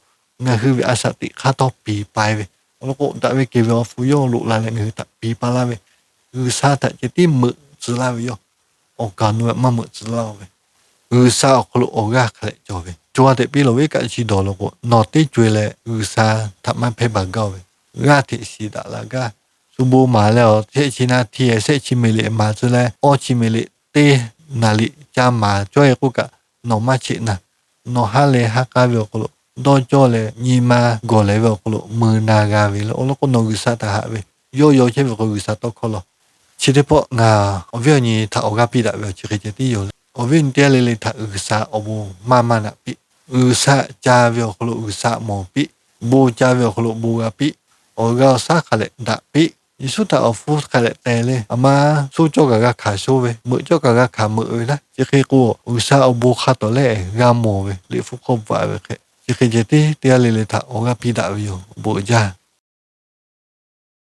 ngaˬ hui ve a shaꞈ teꞈ hk'aˇ tawˇ piˍ pa ve. Awˬ lawn k'o daꞈ ve kehˬ ve awˬ ha hpu yawˇ loꞈ la leh ngaˬ hui htaꞈ piˍ pa laˇ ve, G'uiˬsha htaꞈ ceh tiˉ meuꞈ tcuh laˇ ve yawˇ, awˬ kaˍ awˬ nu maˇ meuꞈ tcuh laˇ ve, G'uiˬsha awˬ hk'aw lo awˬ g'aˇ hk'a lehˬ cawˬ ve. Co ha teꞈ piˇ lawˬ ve iˉ kaˆ chi dawˬ law k'o, nawˬ teˇ co e leh G'uiˬsha htaꞈ maˇ hpehˇ baˬ gaˇ ve, g'aˇ hteꞈ shiˍ daꞈ la gaˇ. Shu bon maˍ leh awˬ shehˆ chi na hti shehˆ chi meˍ liꞈ maˍ tcuh leh awˇ chi meˍ liꞈ teˇ naˍ liꞈ ca maˍ cawˇ e k'oˆ kaꞈ, nawˬ maˇ cheꞈ na. Nawˬ ha lehˬ ha k'a ve awˬ hk'aw lo dawˇ cawˇ leh nyi ma gawˬ leh ve awˬ hk'aw lo mui na g'a ve le. Awˬ lawn k'o nawˬ G'uiˬsha htaꞈ haꞈ ve, yawˇ yaw chehˇ ve k'o G'uiˬsha tawˇ hkawˇ law. Chi teˇ pawˆ ngaˬ awˬ viˉ awˬ nyi htaꞈ awˬ g'aˇ piˇ daꞈ ve awˬ chi hk'e ceh tiˉ yoˬ le. Awˬ viˉ awˬ nyi teˇ g'aˇ le le htaꞈ G'uiˬsha awˬ bon maˇ maˇ naꞈ piˇ. G'uiˬsha ca ve awˬ hk'aw lo G'uiˬsha mawˬ piˇ. Bon ca ve awˬ hk'aw lo bon g'a piˇ. Awˬ g'aˇ awˬ shaˉ hk'a lehˬ daꞈ piˇ. Yeˍsuˆ htaꞈ awˬ hpu hk'a lehˬ teh le, a ma, sho cawˇ kaꞈ g'a hkanˍ sho ve, meuꞈ cawˇ kaꞈ g'a hkanˍ meuꞈ ve naˉ. Chi hk'e k'o G'uiˬsha awˬ bon hk'a tawˍ lehˬ g'a mawˬ ve, liꞈ hpu hk'aw bvuhꞈ ve hk'e Chi hk'e ceh tiˉ teˇ g'aˇ le le htaꞈ awˬ g'aˇ piˇ daꞈ ve yoˬ. Awˬ bon uiˍ jaˇ.